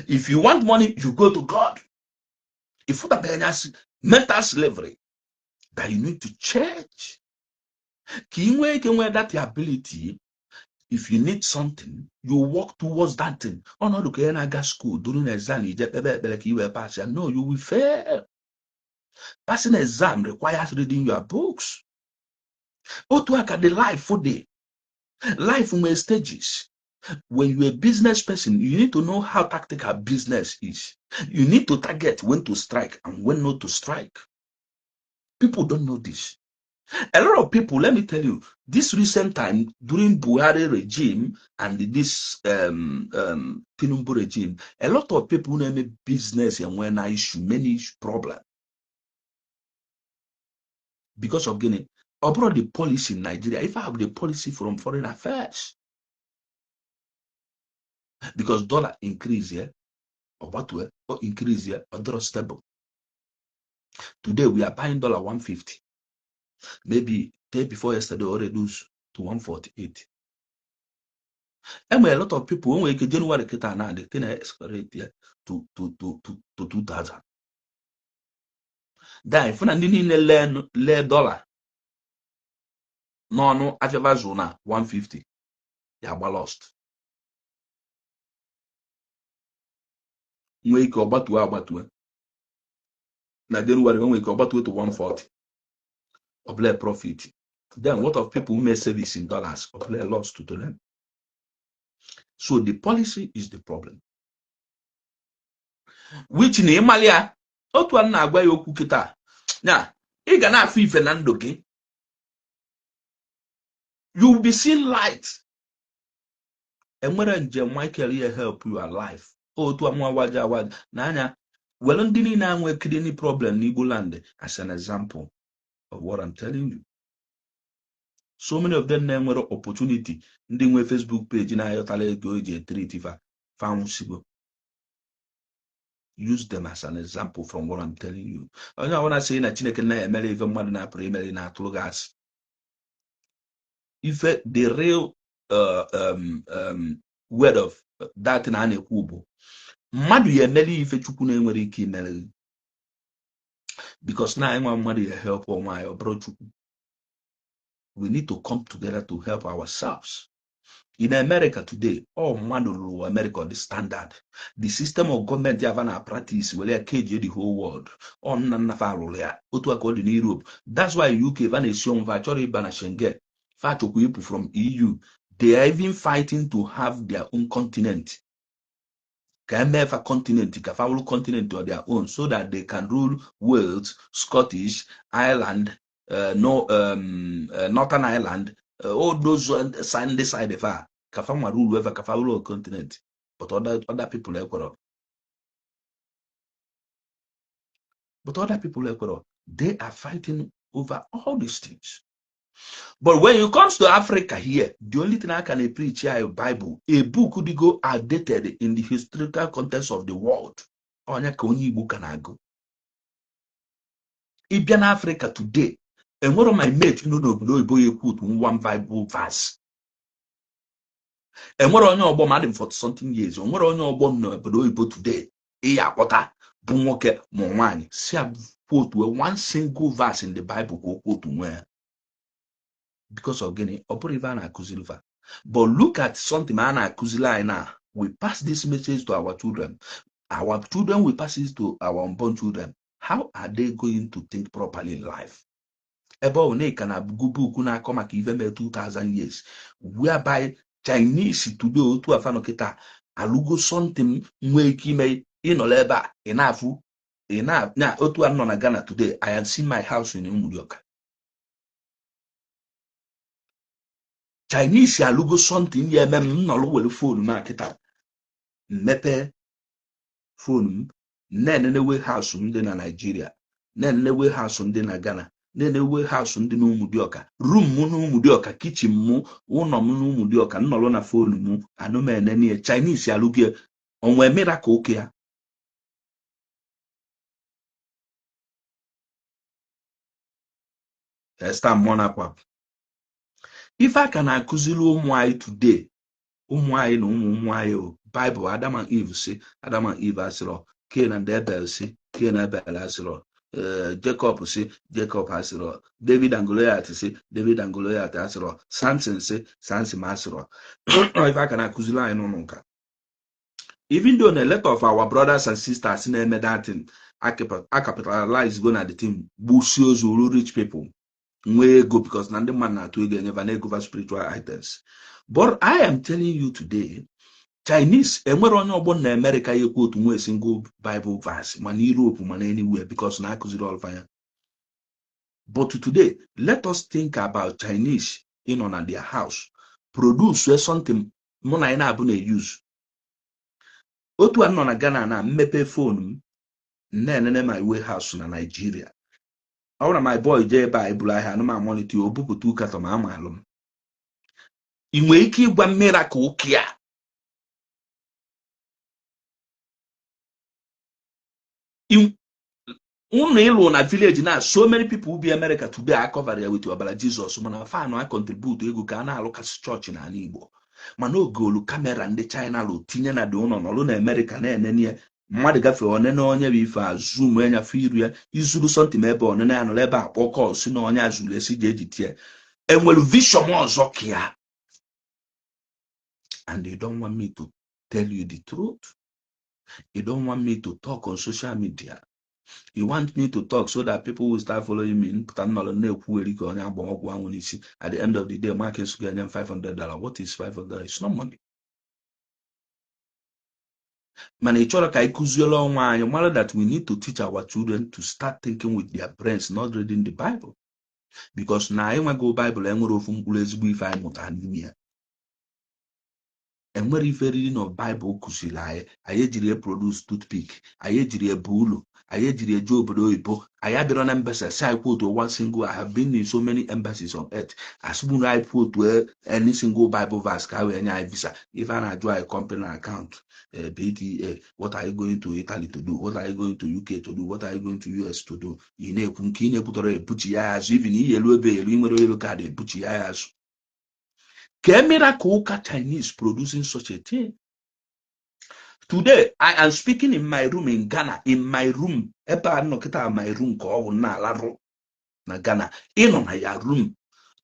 If you want money, you go to God. If you mental slavery that you need to change. Ka ị nwee ike nwee that ability, if you need something, you work towards that thing. Ọnọdụ ka ị na-aga school during exam, ije kpebe ekpere ka ị wee pass ya. No, you will fail. Passing exam requires reading your books. Otu aka the life dị. Life nwere stages. When you're a business person, you need to know how tactical business is. You need to target when to strike and when not to strike. People don't know this. A lot of people, let me tell you, this recent time during Buhari regime and this Tinubu regime, a lot of people na-eme business and when issue many problem because of gịnị? Ọ bụrụ the policy in Nigeria, if I have the policy from foreign affairs, because dollar increase here, or what or increase here, or dollar stable. Today we are buying dollar 150. Maybe day before yesterday or reduce to 148. And a lot of people, when we get January kita now, the thing escalate here to 2000. Then if na ndị niile lee dollar n'ọnụ afịava zụ na 150 ya gba lost. Nwee ike ọgbatuo agbatuo na January, nwee ike ọgbatuo to 140, ọbụla profit. Then what of people who make service in dollars? Ọbụla loss to them. So the policy is the problem, which na ịmali ya otu a na-agwa ya okwu kịta na ị ga na-afụ ife na ndụ gị. You will be seeing light. Enwere njem Michael here help you alive. Otu amụ awaja awaja n'anya were ndị niile anwe kidney problem n'Igbo land as an example of what I'm telling you. So many of them na-enwere opportunity, ndị nwe Facebook page na-ayọtala ego eji etreat fa fanwụsigo. Use them as an example from what I'm telling you. Onye ọbụla sị na Chineke na-emere ife mmadụ na-apụrụ imere na-atụrụ gị asị. Ife the real word of that na a na-ekwu bụ mmadụ ya emere ife Chukwu na-enwere ike imere gị, because na anyị nwa mmadụ ya help onwe anyị, ọ bụrụ Chukwu. We need to come together to help ourselves. In America today, all mmadụ rụrụ America the standard, the system of government ya na practice were ya keji the whole world. Ọ nna nna fa rụrụ ya. Otu a ka ọ dị n'Europe. That's why UK va na-esi ọnwụ, fa chọrọ ịba na Schengen, fa chọkwa ịpụ from EU. They are even fighting to have their own continent, ka emee fa continent, ka fa wụrụ continent on their own, so that they can rule Wales, Scottish, Ireland, no, Northern Ireland, all those ndị side fa, ka fa nwa rule ever, ka fa wụrụ continent. But other people ekwero. But other people ekwero. They are fighting over all these things. But when it comes to Africa here, the only thing I can preach here is Bible, a book could go outdated in the historical context of the world. Onye ka onye Igbo ka na-agụ. Ịbịa na Africa today, enwero my mate nọ n'obodo oyibo ya ekwu otu one Bible verse. Enwere onye ọgbọ m, adị m 40 something years, onwere onye ọgbọ m n'obodo oyibo today ị ya akpọta bụ nwoke ma nwaanyị si quote one single verse in the Bible ka o quote nwee ya. Because of gịnị? Ọ bụrụ ife a na-akụziri fa. But look at something a na-akụziri anyị na we pass this message to our children. Our children will pass it to our unborn children. How are they going to think properly in life? Ebe ọ bụ na ị ka na-agụ book na-akọ maka ife mere 2000 years, whereby Chinese today otu afa nọ kịta alụgo something nwee ike ime ịnọrọ ebe a ị na-afụ ị na otu a nọ na Ghana today. I have seen my house in Umudioka. Chinese alụgo something ya eme m nọrọ were phone m a kịta mmepe phone m na-enene warehouse m dị na Nigeria, na-enene warehouse ndị na Ghana, na-enene warehouse ndị na Umudioka, room m na Umudioka, kitchen m, ụlọ m na Umudioka, nnọrọ na phone m anụ m enene ya. Chinese alụgo ya, onwe miracle oke ya. Esther Monakwa. Ife a ka na-akụziri ụmụ anyị today, ụmụ anyị na ụmụ ụmụ anyị o Bible, Adam and Eve si, Adam and Eve asịrọ, Cain and Abel si, Cain and Abel asịrọ, Jacob si, Jacob asịrọ, David and Goliath si, David and Goliath asịrọ, Samson si, Samson asịrọ. Ife a ka na-akụziri anyị n'ụlọ nka. Even though a lot of our brothers and sisters na-eme that thing, a capitalize go na the team, gbusie ozu ru rich people nwee ego, because na ndị mmadụ na-atụ ego enyeva na ego spiritual items. But I am telling you today, Chinese enwere onye ọgbọ na America ya ekwu otu nwee single Bible verse, mana Europe, mana anywhere, because na akụziri ọlfa ya. But today, let us think about Chinese ịnọ na their house produce something mụ na anyị na-abụ na use. Otu a nọ na Ghana na mmepe phone m na-enene my warehouse na Nigeria. Ọ bụrụ na my boy jee ebe a eburu ahịa anụ m amalite o bupụta ụkatọ ma ama alụ m. Ị nwere ike ịgwa miracle ụka a? Unu ịlụ na village na so many people bi America today a cover ya with ọbara Jizọs, mana fanụ a contribute ego ka a na-alụkasị chọọchị n'ala Igbo. Mana ogolu camera ndị China lụ tinye na dị ụlọ nọrụ na America na-enene ya, mmadụ gafee onene onye bụ ife a zoom enya fụ iru ya, izuru something ebe onene ya nọrọ ebe a kpọọ call si na onye azụrụ esi ji eji tie. Enwere vision ọzọ ka ya. And you don't want me to tell you the truth. You don't want me to talk on social media. You want me to talk so that people will start following me. Mpụta nnọrọ na-ekwugheri ka onye agba ọgwụ anwụ n'isi. At the end of the day, Mark Esuga enye m $500. What is $500? It's not money. Mana ị chọrọ ka anyị kụziere ọnwa anyị mara that we need to teach our children to start thinking with their brains, not reading the Bible. Because na anyị nwago Bible enwere ofu mkpụrụ ezigbo ife anyị mụtara n'ime ya. Enwere ife reading of Bible kụziri anyị. Anyị ejiri ya produce toothpick, anyị ejiri ebu ụlọ, anyị ejiri eje obodo oyibo, anyị abịara na embassy si anyị quote one single. I have been in so many embassies on earth. Asịbụ na anyị quote any single Bible verse ka wee nye anyị visa. Ife a na-ajụ anyị company account, BTA, what are you going to Italy to do? What are you going to UK to do? What are you going to US to do? Ị na-ekwu nke ị na-ekwutọrọ ebuchi ya azụ, even iyi elu ebe elu ị nwere elu kaadị ebuchi ya azụ. Ka miracle ụka Chinese producing such a thing. Today, I am speaking in my room in Ghana, in my room. Ebe a nọ kịta my room ka ọ bụ na-alarụ na Ghana. Ị nọ na ya room,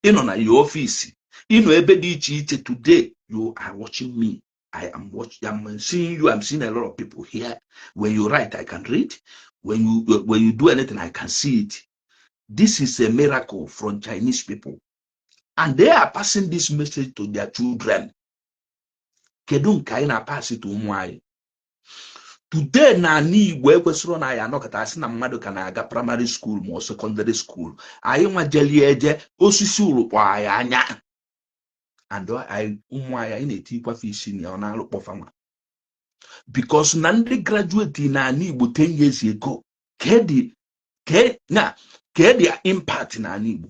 ị nọ na ya office, ị nọ ebe dị iche iche. Today, you are watching me. I am watching, I'm seeing you, I'm seeing a lot of people here. When you write, I can read. When you do anything, I can see it. This is a miracle from Chinese people. And they are passing this message to their children. Kedu nke anyị na-apasị to ụmụ anyị? Today na ala Igbo ekwesịrị na anyị anọkọta asị na mmadụ ka na-aga primary school ma ọ secondary school. Anyị nwajelie eje osisi ụlụkpọ anyị anya. And anyị ụmụ anyị anyị na-etikwafe isi na ọ na-alụkpọfa nwa. Because na ndị graduate na ala Igbo 10 years ago, na ke impact na ala Igbo.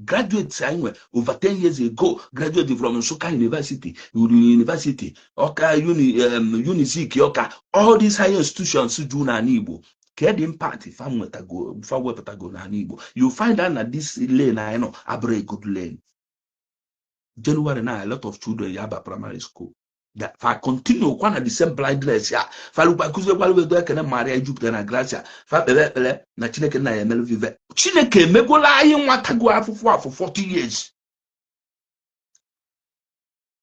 Graduates anyị nwe over 10 years ago, graduate from Nsukka University, Uri University, Ọka Uni, Unizik Ọka, all these higher institutions ju n'ala Igbo. Ke the impact fa nwetago, fa wepụtago n'ala Igbo? You find out na this lane anyị nọ abụrụ a good lane. January na a lot of children ya ba primary school. That fa continue kwa na the same blindness ya fa lukwa kụziekwala edo ekene Maria jupụtara na gracia, fa kpere ekpere na Chineke na ya emelu vive. Chineke emegola anyị nwatago afụfụ afụ 40 years.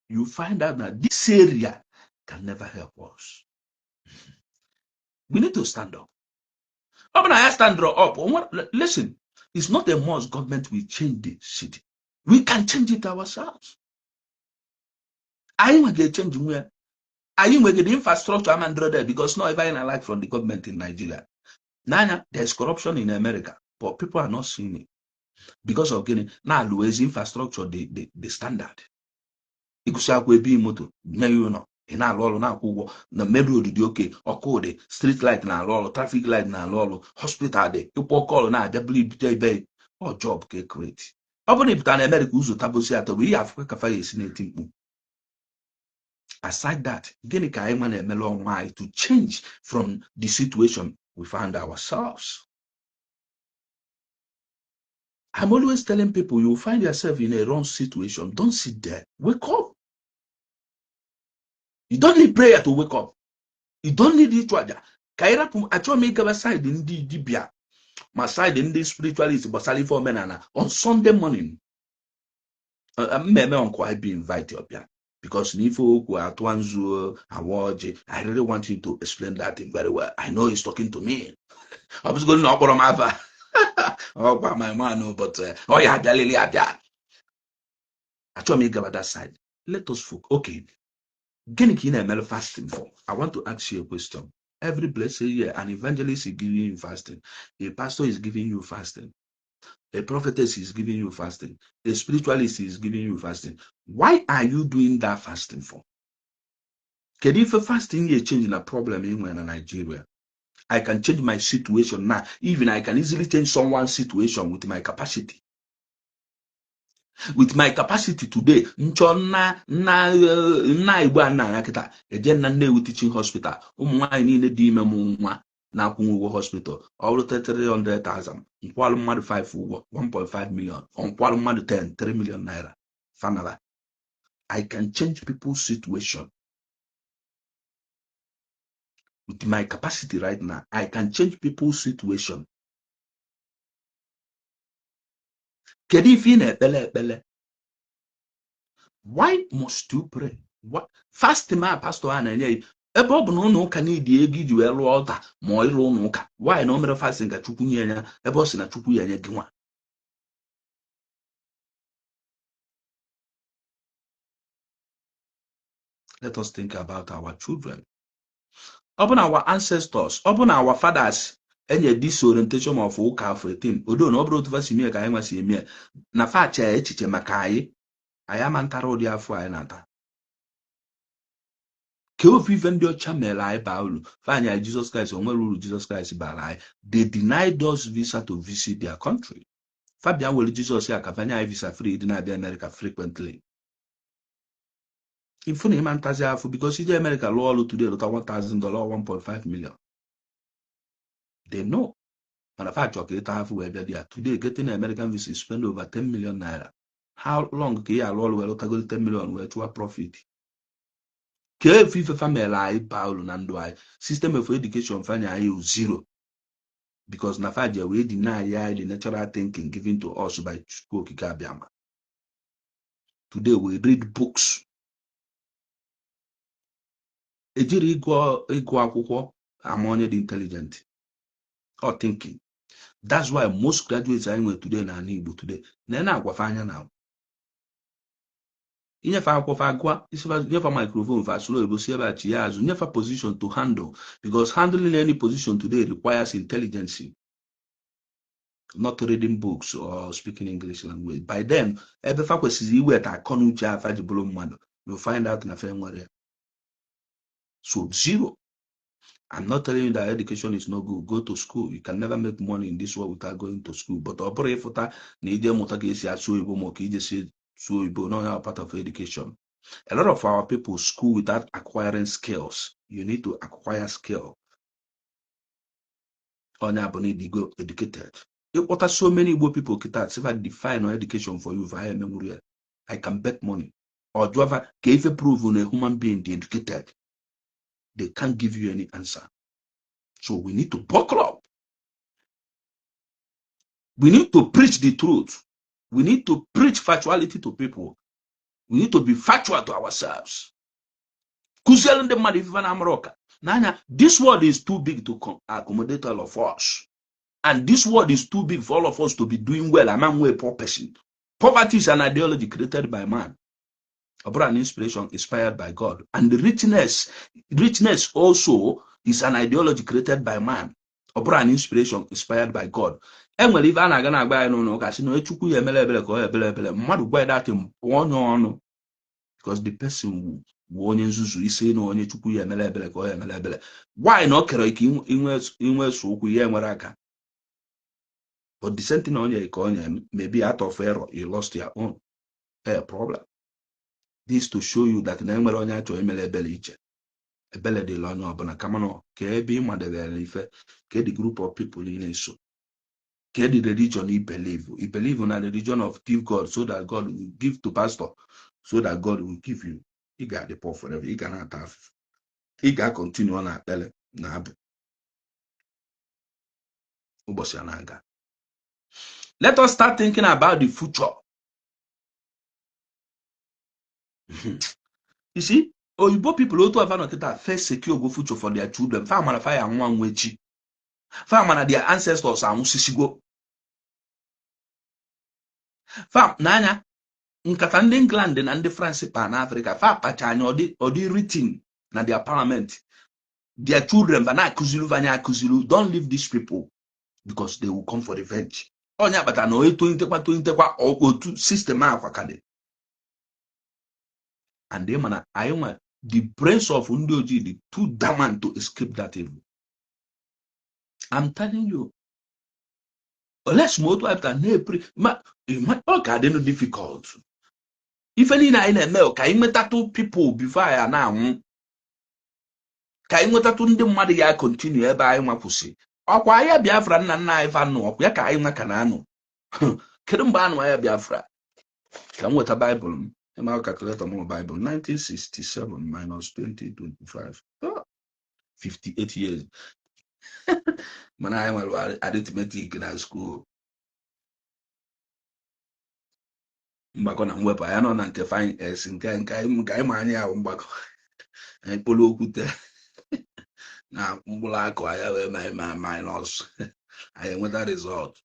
You find out that this area can never help us. We need to stand up. Ọ bụ na ya stand up. Listen, it's not a must government will change the city. We can change it ourselves. Anyị nwe ga-echange nwe ya. Anyị nwegide the infrastructure ama ndịrọ there because no even I like from the government in Nigeria. N'anya, there's corruption in America, but people are not seeing it because of gịnị? Na-alụ ezi infrastructure, the standard. Ịgụsị akwụkwọ, ebe moto nye ya ụlọ, ị na-alụ ọrụ, na-akwụ ụgwọ na main road dị oke, ọkụ dị, street light na-alụ ọrụ, traffic light na-alụ ọrụ, hospital dị, ịkpọ call na-abịa bụrụ ibute ebe ọ job ka e create. Ọ bụrụ na ị pụtara na America ụzọ tabosi atọ bụ ihe afụkwa ka fa ya esi na-eti mkpu. Aside that, gịnị ka anyị nwa na-emere onwe anyị to change from the situation we found ourselves? I'm always telling people, you find yourself in a wrong situation, don't sit there. Wake up. You don't need prayer to wake up. You don't need ịchụ aja. Ka anyị rapụ, achọghị m ịgaba side ndị dibịa ma side ndị spiritualist gbasara ife omenala. On Sunday morning, mmemme nkwa I be invite ọbịa because n'ife okwu atụa nzu awa ọjị. I really want him to explain that thing very well. I know he's talking to me. Ọ bụzigoro na ọ kpọrọ m afa, ọkwa my man, but ọ ya abịalili abịa. Achọghị m ịgaba that side. Let us focus. Okay, gịnị ka ị na-emere fasting for? I want to ask you a question. Every blessed year, an evangelist is giving you fasting, a pastor is giving you fasting, a prophetess is giving you fasting, a spiritualist is giving you fasting. Why are you doing that fasting for? Kedu ife fasting ya change na problem ị nwere na Nigeria? I can change my situation now. Even I can easily change someone's situation with my capacity. With my capacity today, nchọ nna nna nna Igbo a nna ya kịta eje na Nnewi Teaching Hospital, ụmụ nwaanyị niile dị ime mụ nwa na-akwụ ụgwọ hospital, ọ bụrụ 300,000, nkwalụ mmadụ 5 ụgwọ 1.5 million, nkwalụ mmadụ 10 3 million naira fanala. I can change people's situation with my capacity right now. I can change people's situation. Kedu ife ị na-ekpele ekpele? Why must you pray? Fasting ma pastor a na-enye ya, ebe ọ bụ na ụlọ ụka n'idi ego iji wee lụọ ọta ma ọ ịlụ ụlọ ụka, why na o mere fasting ka Chukwu nye ya, ebe ọ sị na Chukwu ya enye gị nwa? Let us think about our children. Ọ bụ na our ancestors, ọ bụ na our fathers enye this orientation of ụka afọ 18 odo na ọ bụrụ otu fa si mie ka anyị nwa si eme na fa chee echiche maka anyị, anyị ama ntara ụdị afọ anyị na-ata. Ka ofu ife ndị ọcha mere anyị baa uru, fanyị anyị Jizọs Kraịst, o nwere uru Jizọs Kraịst bara anyị? They denied us visa to visit their country. Fabian were Jizọs ya ka fanye anyị visa free dị na-abịa America frequently. Ifu na ịma ntazi afụ because ije America lụọ ọrụ today, lụta $1,000, 1.5 million. They know mana fa chọrọ ka ịta afụ wee bịa dị ya. Today, getting American visa, you spend over 10 million naira. How long ka ị alụ ọrụ wee lụtagoro 10 million wee chụwa profit? Ka efu ife fa mere anyị baa uru na ndụ anyị? System of education fanye anyị zero because na fa ji wee deny anyị the natural thinking given to us by Chukwu Okike Abịama. Today we read books. Ejiri ịgụ akwụkwọ ama onye dị intelligent or thinking. That's why most graduates anyị nwere today na ala Igbo today na na-agwafe anya na inyefe akwụkwọ fa agụa, nyefe microphone fa sụrụ oyibo si ebe a chi ya azụ, nyefe position to handle, because handling any position today requires intelligence, not reading books or speaking English language. By then, ebe fa kwesịrị iweta akọ na uche afa ji bụrụ mmadụ, you find out na fe nwere ya. So zero. I'm not telling you that education is not good. Go to school. You can never make money in this world without going to school. But ọ bụrụ ịfụta na ije mụta ka esi asụ oyibo ma ka ije si sụọ oyibo, no part of education. A lot of our people school without acquiring skills. You need to acquire skill. Onye abụ na ịdịgo educated. Ịkpọta so many Igbo people kịta, sị fa define education for you, fa emenwuru ya. I can bet money. Or jụọ ka ife prove na a human being dị educated, they can't give you any answer. So we need to buckle up. We need to preach the truth. We need to preach factuality to people. We need to be factual to ourselves. Kụziere ndị mmadụ ife na-amara ọka n'anya. This world is too big to accommodate all of us, and this world is too big for all of us to be doing well among a poor person. Poverty is an ideology created by man, ọ bụrụ an inspiration inspired by God. And the richness also is an ideology created by man, ọ bụrụ an inspiration inspired by God. E nwere ife a na-aga na-agba anyị n'ụlọ ụka, sị na Chukwu ya emele ebele ka ọ ebele ebele mmadụ. Gwa ya datin pụọ onye ọnụ, because the person bụ onye nzuzu. Isi na onye Chukwu ya emele ebele ka ọ ya emele ebele, why na ọ kere ike inwe so ụkwụ ya enwere aka? But the same thing onye ka onye, maybe out of error you lost your own problem. This to show you that na enwere onye achọrọ imele ebele iche. Ebele dịla onye ọbụla, kama na ka ebe ị madebere ife, ka the group of people ị na-eso, ka the religion you believe. You believe na religion of give God so that God will give to pastor so that God will give you. Ị ga-adị poor forever. Ị ga na-ata afụfụ. Ị ga-continue na akpele na abụ ụbọchị a na-aga. Let us start thinking about the future. You see, oyibo people otu afa nọ kịta first secure go future for their children. Fa mara fa ya nwa nwa echi. Fa mara their ancestors anwụsisigo. Fa n'anya nkata ndị England na ndị France kpa n'Africa, fa kpacha anya ọdị written na their parliament. Their children fa na-akụziri fa anya akụziri, don't leave these people because they will come for revenge. Onye akpata na onye tolitekwa tolitekwa otu system akwa ka dị. And ị mana anyị nwe the brains of ndị ojii dị too dormant to escape that evil. I'm telling you, unless ma otu anyị na-epri ma ọ ka adịnụ difficult. Ife niile anyị na-eme ka anyị nwetatụ people before anyị na-anwụ, ka anyị nwetatụ ndị mmadụ ya continue ebe anyị nwa kwụsị. Ọkwa agha Biafra nna nna anyị fa nụ, ọkwa ya ka anyị nwa ka na-anụ. Kedu mgbe anụ agha Biafra? Ka m nweta Baịbụl m, ịma calculator m, Baịbụl. 1967 minus 2025, oh, 58 years. Mana anyị nwere arithmetic na school, mgbakọ na mwepụ. Anyị nọ na nke fine s nke nke nke anyị ma anyị ahụ mgbakọ anyị kpụrụ okwute na mkpụrụ akụ anya wee ma minus, anyị enweta result.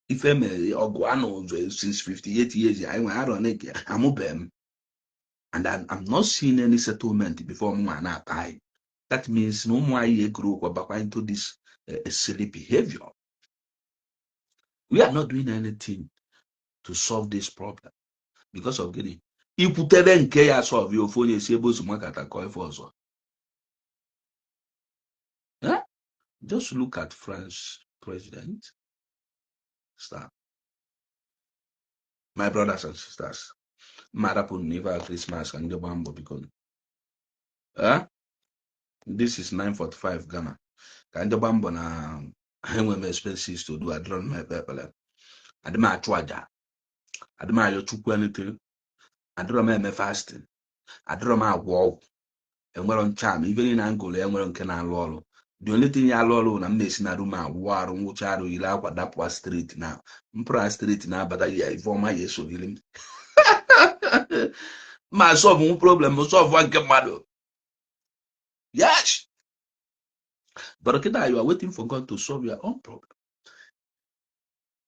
Ife mere ọgụ anụ ụzọ since 58 years, anyị nwere arọ na amụbeghị m, and I'm not seeing any settlement before mụ na-ata anyị. That means na ụmụ anyị egoro ụkwa bakwa into this silly behavior. We are not doing anything to solve this problem because of gịnị? Ikwutere nke ya solve ya, ofu onye si ebe ozu makata kọọ ife ọzọ. Eh? Just look at France president. Stop. My brothers and sisters, mmarapụ na ife a Christmas ka ndị gbaa mbọ, biko. Eh? This is 9:45 Ghana. Ka ndị gbaa mbọ na enwe m expenses to do. Adịrọ m ekpe ekpere, adị m achụ aja, adị m ayọ Chukwu anything, adịrọ m eme fasting, adịrọ m agwọ ọgwụ, enwero ncham ife niile na ngụlụ enwero nke na-alụ ọrụ. The only thing ya alụ ọrụ na m na-esi na room awụ arụ, nwụcha arụ, yiri akwa, dapụa street na mpụra street na-abata ya. Ife ọma ya esogiri m ma solve nwu problem, solve nke mmadụ. Yes, but kịta you are waiting for God to solve your own problem.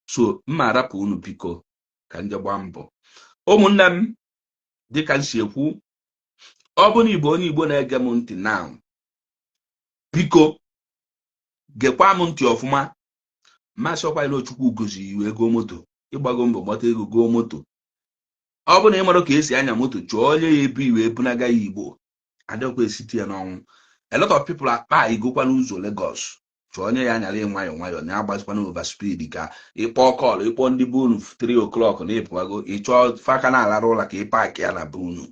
So mma arapụ unu, biko, ka nje gbaa mbọ. Ụmụnne m, dịka m si ekwu, ọ bụ na Igbo, onye Igbo na-ege m ntị now, biko gekwa m ntị ọfụma. Mmasị ọkwa ile Chukwu goziri iwe ego moto, ịgbago mbọ gbata ego goo moto. Ọ bụ na ị mara ka esi anya moto, chọọ onye ya ebu iwe ebunaga ya. Igbo adịghịkwa esite ya n'ọnwụ. A lot of people akpa igokwa n'ụzọ Lagos. Chọọ onye ya anyara nwayọ nwayọ, na-agbazikwana over speed, ka ịkpọ call, ịkpọ ndị be unu 3 o'clock na ịpụwago, ịchọọ faka na-alarụ ụla ka ị park ya na be unu.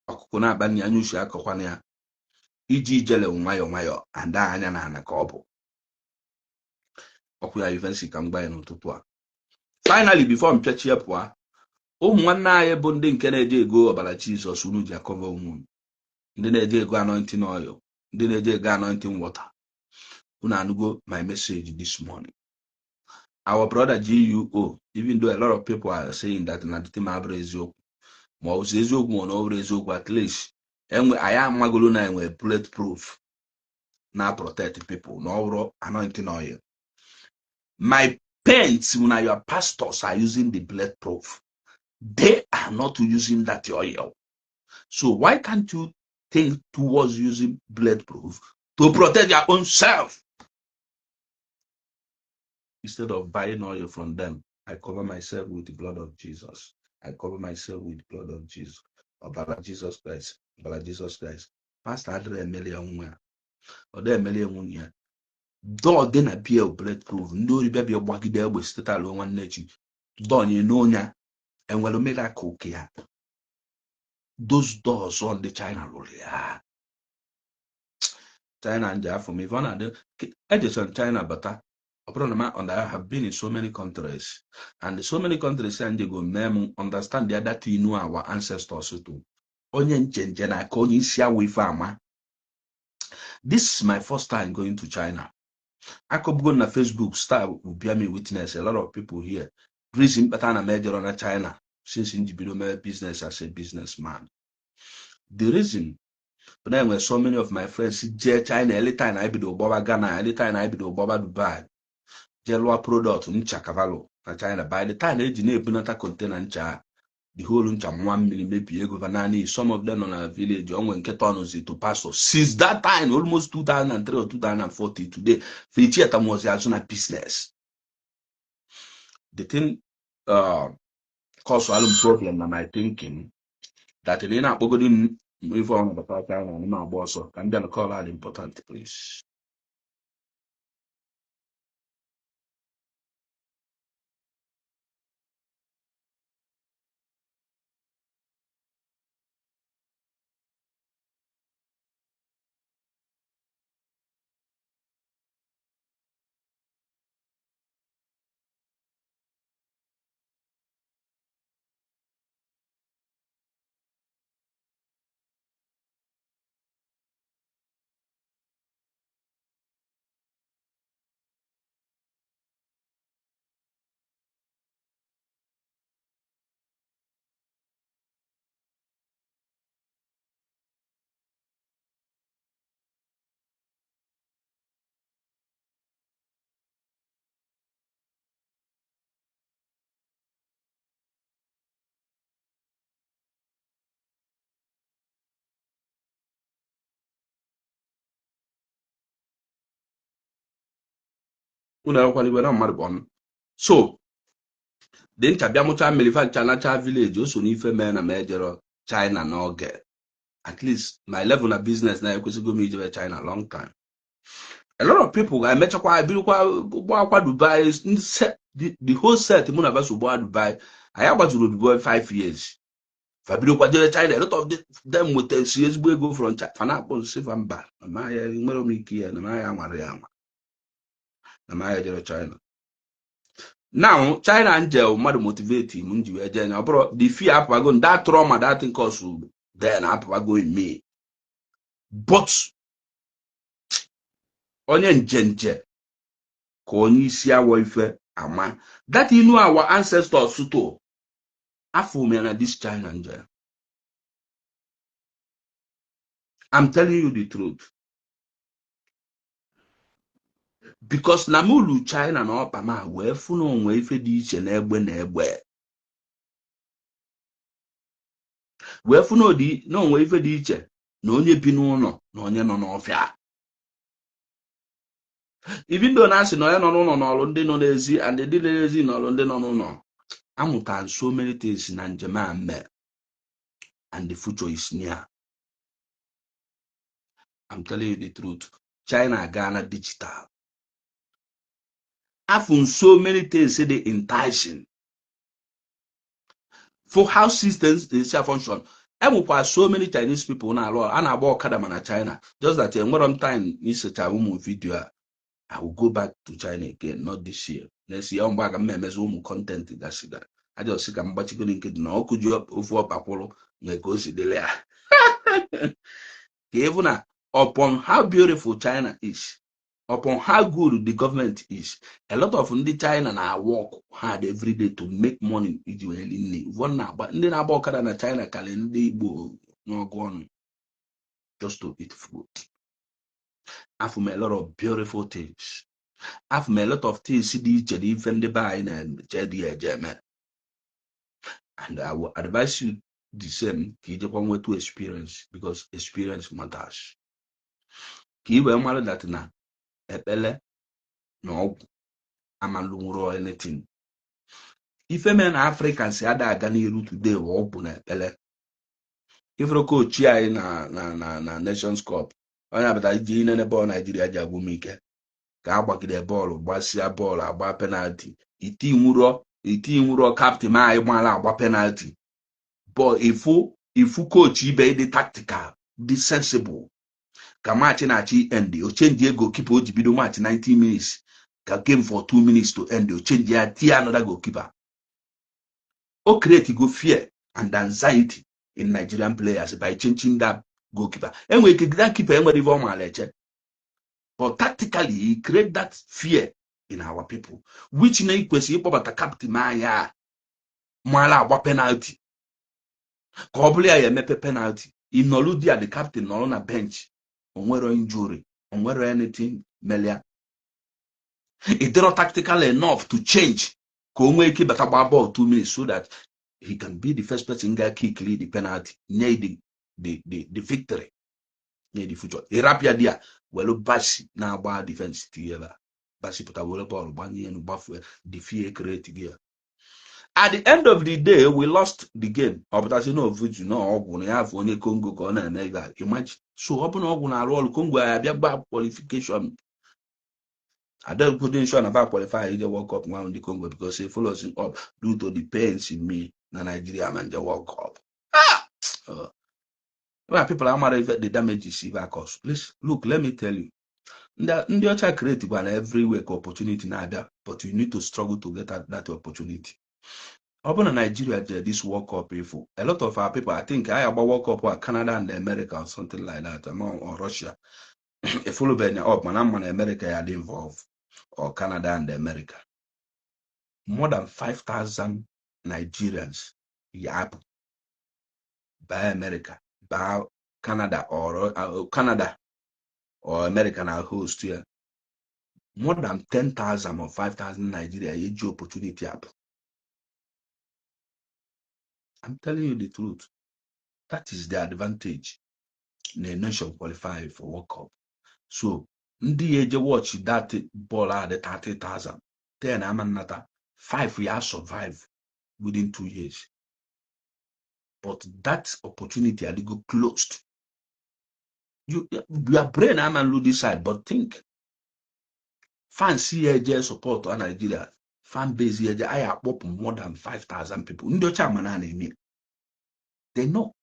Ọkụkụ na-akpa nri anya uche akọkwana ya. Iji ijele nwayọ nwayọ ada anya na ana ka ọ bụ. Ọkwa ya ife nsi ka m gba ya n'ụtụtụ a. Finally, before m pịachie pụọ, ụmụ nwanne anyị bụ ndị nke na-eje ego ọbara Jizọs unu ji akọva onwe unu, ndị na-eje ego anointing oil, ndị na-eje ego anointing water, unu anụgo my message this morning. Our brother GUO, even though a lot of people are saying that na the thing abụrụ eziokwu, ma ọ bụ eziokwu ma ọ na ọ bụrụ eziokwu, at least enwe anyị amagolo na enwe bulletproof na protect people na ọ bụrụ anointing oil. My pains na your pastors are using the bulletproof. They are not using that oil. So why can't you think towards using bulletproof to protect your own self instead of buying oil from them? I cover myself with the blood of Jesus. I cover myself with the blood of Jesus. Ọbara Jesus Christ. Ọbara Jesus Christ. Pastor adịrị emeli ya nwa ya. Ọ dị emeli ya nwunye ya. Dọọ dị na bia bulletproof. Ndị ori bịa bịa gbagide egbe site taa ruo nwanne echi. Dọnye n'onya. Enwere miracle ka ya. Those doors on the China rụrụ ya. China nje afọ m ife ọ na-adị ejechara China bata. Ọ bụrụ na ma and I have been in so many countries, and so many countries and they go mee m understand the other thing our ancestors to onye njenje na aka onye isi awụ ife ama. This is my first time going to China. Akọbugo na Facebook, star will bear me witness, a lot of people here. Reason kpata na m ejero na China since m ji bido mee business as a businessman, the reason bụ na enwere so many of my friends jee China anytime anyị bido gbaba Ghana, anytime anyị bido gbaba Dubai, jee lụọ product ncha Cavallo na China. By the time eji na-ebunata container ncha, the whole ncha nwa mmiri mebie ego va naanị. Some of them nọ na village onwe nke tọnụzi to pastor. Since that time, almost 2003 or 2004 till today, fechietamozi azụ na business. The thing cause alum problem na my thinking that ị na-akpọgodi m ife ọrụ bata China na agba ọsọ ka m bịa na call are important, please. Unu ekwala iwe na mmadụ bụ ọnụ. So dị ncha bịa mụcha mmiri fa ncha nacha village o so n'ife mee na m ejero China n'oge. At least my level na business na ekwesịgo m ijebe China long time. A lot of people ga-emechakwa birikwa gbakwa Dubai, the whole set mụ na baso gbaa Dubai. Anyị agbazuru Dubai 5 years, fa birikwa jere China. A lot of them nweta si ezigbo ego from China. Fa na-akpọ nsị fa mba na ma ya nwere m ike ya na ma ya nwara ya anwa na ma ya jere China. Now China nje mmadụ motivate m ji wee jee nya. Ọ bụrụ the fear apụbago, that trauma, that thing cause then apụbago in me. But onye njenje ka onye isi awọ ife ama that inu our ancestors to afọ m ya na this China nje. I'm telling you the truth, because na m lu China na ọkpa ma wee fụ na onwe ife dị iche na egbe na egbe, wee fụ na onwe ife dị iche na onye bi n'ụlọ na onye nọ n'ọfịa. Even though na asị na onye nọ n'ụlọ n'ọrụ ndị nọ n'ezi and ndị nọ n'ezi n'ọrụ ndị nọ n'ụlọ, amụtara so many things na njem a mee, and the future is near. I'm telling you the truth. China agaana digital. Afụ so many things dị enticing for how systems dey function. Enwekwa so many Chinese people na-alụ ọrụ a na-agba ọkada ma na China, just that enwere m time isecha ụmụ vidio a. I will go back to China again, not this year, next year. Mgbe aga m emezi ụmụ content gasịga ajọsị ka m gbachigoro nkịtị na ọkụ ji ofu ọkpa kwụrụ nwee ka o si dịrị ya, ka ịfụ na upon how beautiful China is, upon how good the government is, a lot of ndị China na-work hard every day to make money iji wee ri nri. Ụfọdụ na-agba, ndị na-agba ọkada na China karịrị ndị Igbo n'ọgụ ọnụ just to eat food. Afụ m a lot of beautiful things, afụ m a lot of things dị iche na ife ndị be anyị na-eche dị eje eme, and I will advise you the same, ka ijekwa nwetụ experience, because experience matters, ka ị wee mara that na ekpele na ọgwụ amalụnwuro anything. Ife mere na Africa si ada aga n'iru today bụ ọgwụ na ekpele. Ifuru coach anyị na Nations Cup, onye abata iji inene bọọlụ Naijiria ji agwụ m ike ka a gbagide bọọlụ, gbasịa bọọlụ, agba penalty, iti nwuro captain anyị gbara agba penalty. But ifu coach ibe dị tactical, dị sensible, ka match na-achị end, o change goalkeeper o ji bido match 90 minutes, ka game for 2 minutes to end, o change ya, tie another goalkeeper. O create go fear and anxiety in Nigerian players by changing that goalkeeper. Enwere ike that keeper enwere ife ọ maara eche, but tactically he create that fear in our people, which na ikwesịrị ịkpọbata captain anyị a mara agba penalty ka ọ bụrụ ya ya emepe penalty. Ịnọlụ di ya, the captain nọrọ na bench, onwero injury, onwero anything melia. Ịdịrọ tactical enough to change ka o nwee ike ịbata gbaa bọọlụ 2 minutes so that he can be the first person ga kick lead the penalty, nye the victory, nye the future. Ịrapịa di ya welu Basi na-agba defense tinye ebe a. Basi pụta were bọọlụ gbanye elu gbafue the fear create gị ya. At the end of the day, we lost the game. Ọ pụtasị na ovuju na ọgwụ na ya afụ onye Congo ka ọ na-eme ebe a. Imagine. So ọ bụ na ọgwụ na-arụ ọrụ, Congo ya abịa gba qualification adịghị sure na va qualify ije World Cup nwa ndị Congo, because they follow us up due to the pains in me na Nigeria ma nje World Cup. Ah! Well, people amara ife the damages ife cause. Please look, let me tell you, ndị ọcha create gbara everywhere ka opportunity na-abịa, but you need to struggle to get that opportunity. Ọ bụ na Nigeria jere this World Cup, ifo a lot of our people, I think anyị agba World Cup a Canada and America or something like that, or Russia efolobenya up, mana mma na America ya dị involved, or Canada and America, more than 5,000 Nigerians ya apụ baa America, baa Canada, or Canada or America na host ya. More than 10,000 or 5,000 Nigeria eji opportunity apụ. I'm telling you the truth. That is the advantage na a nation qualify for World Cup. So ndị ya eje watch that ball a dị 30,000, 10 ama nnata, 5 ya survive within 2 years, but that opportunity adịgo closed. You, your brain ama nlu this side, but think, fans ya eje support a Nigeria, fan base ya eje anyị akpọpụ more than 5,000 people. Ndị ọcha ama na na-eme, they know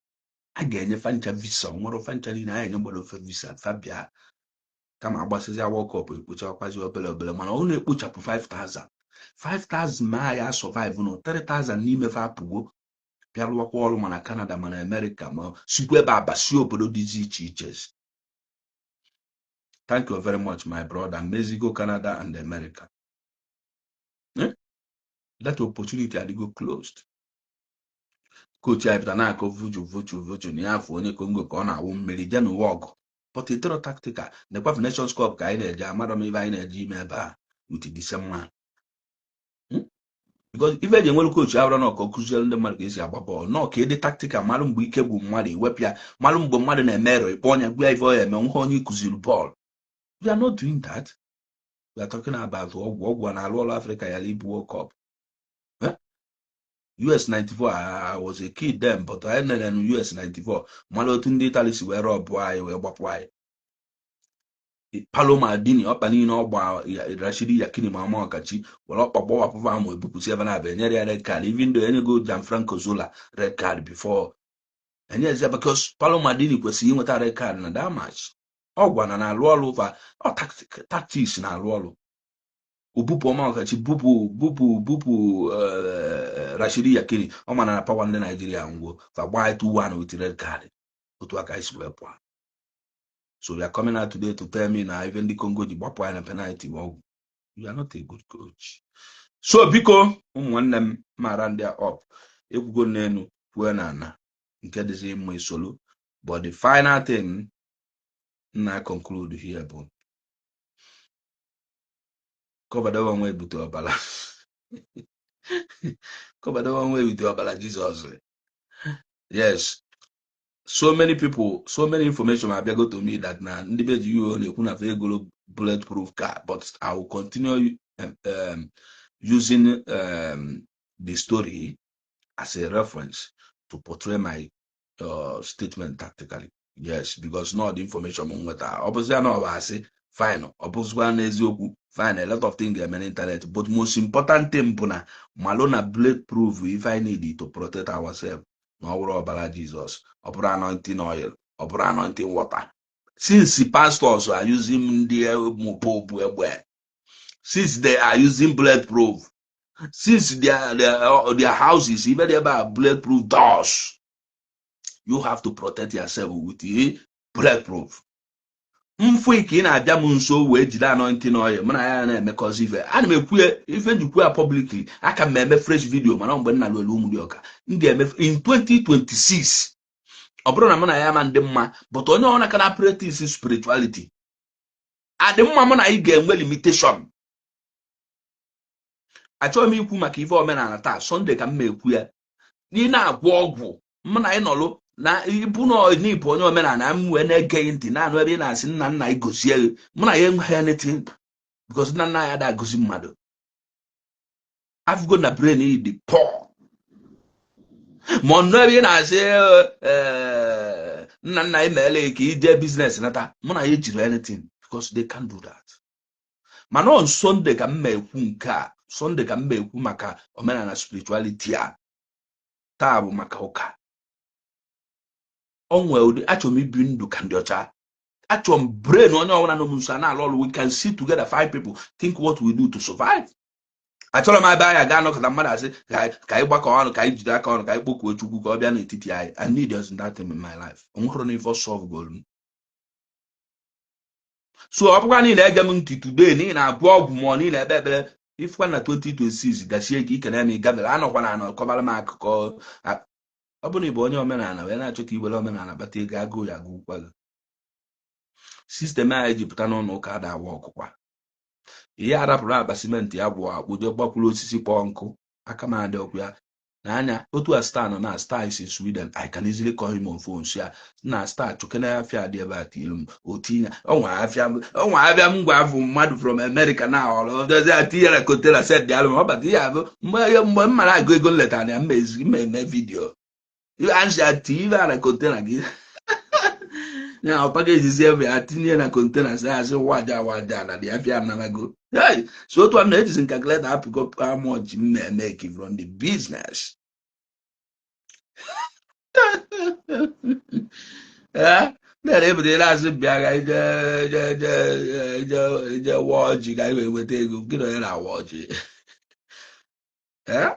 a ga-enye fancha visa nwere fancha niile anyị enye gbara ofe visa fa bịa, kama agbasịzịa World Cup ekpochakwazi obere obere, mana ọ na-ekpochapụ 5000 5000 ma ya survive nọ 3000 n'ime fa apụgo bịa rụọkwa ọrụ, mana Canada, mana America, ma sikwa ebe abasi obodo dịzi iche iche. Thank you very much, my brother. Mexico, Canada and America. Eh? That opportunity adịgo closed. Coach anyị pụta na-akọ vuju vuju vuju na ya afọ onye Congo ka ọ na-awụ mmiri je n'ụwa ọgụ, but ịdịrọ tactical. Nekwa Nations Cup ka anyị na-eje, amarọ m ibe anyị na-eje ime ebe a with the same man. Because ife eji enwere coach abụrụ na ọka kụziere ndị mmadụ ka esi agba bọọlụ, nọ ka ịdị tactical, marụ mgbe ike bụ mmadụ iwepụ ya, marụ mgbe mmadụ na-eme ero ịkpọ ọnya gwa ya ife ọ ya eme nwa onye kụziri bọọlụ. We are not doing that. We are talking about ọgwụ. Ọgwụ a na-alụ ọrụ Afrịka yara ibu World Cup. Eh? US 94, I was a kid then, but anyị nere na US 94 mara otu ndị Italy si wee rọbụ anyị wee gbapụ anyị. Paolo Maldini ọkpa niile ọgba Rashidi Yakini ma ama ọkachi were ọkpa gbawapụfa ma ebupụsi ebe na-abịa enyere ya red card, even though enyego Gianfranco Zola red card before enyezi, because Paolo Maldini kwesịrị inweta red card na that match. Ọgwana na-alụ ọrụ fa ọ tactics na-alụ ọrụ. Obupụ ọma ọkachi bupụ bupụ bupụ Rashidi Yakini. Ọ mana na power ndị Naijiria ngwo fa gbaa 2-1 with red card. Otu aka isi wee pụọ. So you are coming out today to tell me na ife ndị Congo ji gbapụ anyị na penalty bụ ọgwụ. You are not a good coach. So biko, ụmụ nwanne m, mara ndị a up ekwugo n'elu kwuo na ana nke dịzi mma isolu. But the final thing na conclude here bụ kọbadowe onwe ebute ọbara, kọbadowe onwe ebute ọbara Jizọs. Yes, so many people, so many information abịago to me that na ndị be ji na-ekwu na fa egolo bulletproof car, but I will continue using the story as a reference to portray my statement tactically. Yes, because not the information m nweta. Ọ bụzia na ọ bụ asị, fine. Ọ bụzikwa n'eziokwu, fine. A lot of things ga-eme n'internet, but most important thing bụ na malụ na bulletproof if I need to protect ourselves na ọ bụrụ ọbara Jizọs, ọ bụrụ anointing oil, ọ bụrụ anointing water. Since pastors are using ndị pope egbe, since they are using bulletproof, since their houses even ebe a bulletproof doors, you have to protect yourself with the bulletproof. Mfụ ka ị na-abịa m nso wee jide anointing oil, mụ na ya na-emekọzi ife. Ana m ekwu ife njikwu ya publicly. Aka m eme fresh video, mana mgbe m na-alụ elu ụmụ dị ọka m ga-eme in 2026. Ọ bụrụ na mụ na ya ma ndị mma, but onye ọbụla ka na practice spirituality adị mma, mụ na anyị ga-enwe limitation. Achọghị m ikwu maka ife omenala taa. Sunday ka m ma ekwu ya. Ị na-agwọ ọgwụ, mụ na anyị nọlụ na ịbụ na n'ịbụ onye omenala, m wee na-ege ntị na-anụ ebe ị na-asị nna nna anyị gozie gị, mụ na ya enweghị anything, because nna nna ya ada agozi mmadụ. Afụgo na brain dị poor. Ma ọ nọ ebe ị na-asị nna nna anyị meele ka ije business nata, mụ na ya ejiri anything, because they can't do that. Mana on Sunday ka m ma ekwu nke a. Sunday ka m ma ekwu maka omenala spirituality a. Taa bụ maka ụka. O nwee ụdị achọrọ m ibi ndụ ka ndị ọcha. Achọrọ m brain onye ọbụla nọ m nso a na-alụ ọrụ. We can sit together, five people, think what we do to survive. Achọrọ m abịa ya gaa nọkọta mmadụ asị ka anyị gbakọ ọnụ, ka anyị jide aka ọnụ, ka anyị kpokuo Chukwu ka ọ bịa n'etiti anyị. I need just that thing in my life. Onwere na ife solve goal m. So ọ bụkwa niile ege m ntị today n'ihi na abụọ ọgwụ ma ọ niile ekpe ekpere ifụkwa na 2026 gasie ike ikene m ịgabere anọkwa na anọ kọbara m akụkọ. Ọ bụrụ na ị bụ onye omenala wee na-achọ ka iwere omenala kpata ego, agụụ ya agụkwa gị. System anyị ji pụta n'ụlọ ụka ada awa ọkụkwa. Ihe arapụrụ akpa simenti ya gwụ akpụ jee gbakwuru osisi kpọọ nkụ. Aka m adị ọkụ ya n'anya. Otu a star nọ na star is in Sweden, I can easily call him on phone, si ya na star chụkene afịa dị ebe a tielu m otinye ọnwa afịa. Ọnwa abịa m gwa afụ mmadụ from America na ọrụ dozi atinye na container send alụ m. Ọ bata ihe abụ mgbe m mara agụ ego nleta na ya mma eme video ansị ati ibe a na container gị ya ọ package ebe ya tinye na container sị asị waja waja na dị afịa anarago. Hey, so otu a m na-ejizi calculator apụgo how much m na-emeke from the business. Ee, na ebidoro azụ bịa ka ije je je je je wa ọjị ka anyị wee nweta ego. Gị na onye na-awa ọjị? Ee,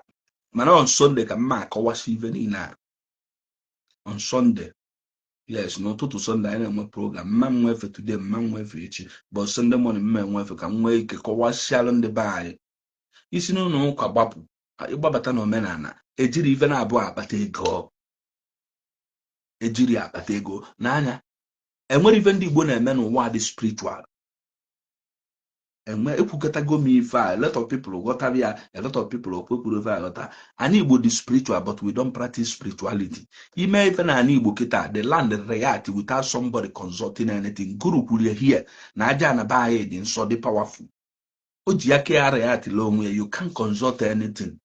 mana on Sunday ka m ma akọwasị ife niile a on Sunday. Yes, n'ụtụtụ Sunday anyị na-enwe program. Mma m nwefe today, mma m nwefe echi, but Sunday morning mma enwefe ka m nwee ike kọwasịalụ ndị be anyị. Isi n'ụlọ ụka gbapụ ịgbabata n'omenala, ejiri ife na-abụọ akpata ego, ejiri akpata ego n'anya. Enwere ife ndị Igbo na-eme n'ụwa dị spiritual enwe. Ekwukọtago m ife a, a lot of people ghọtara ya, a lot of people okwekwuru ife aghọta. Anyị Igbo dị spiritual, but we don't practice spirituality. Ime ife na ala Igbo kịta, the land react without somebody consulting anything. Guru kwuru here na aja na be anyị dị nsọ, dị powerful. O ji aka ya react la onwe ya. You can't consult anything.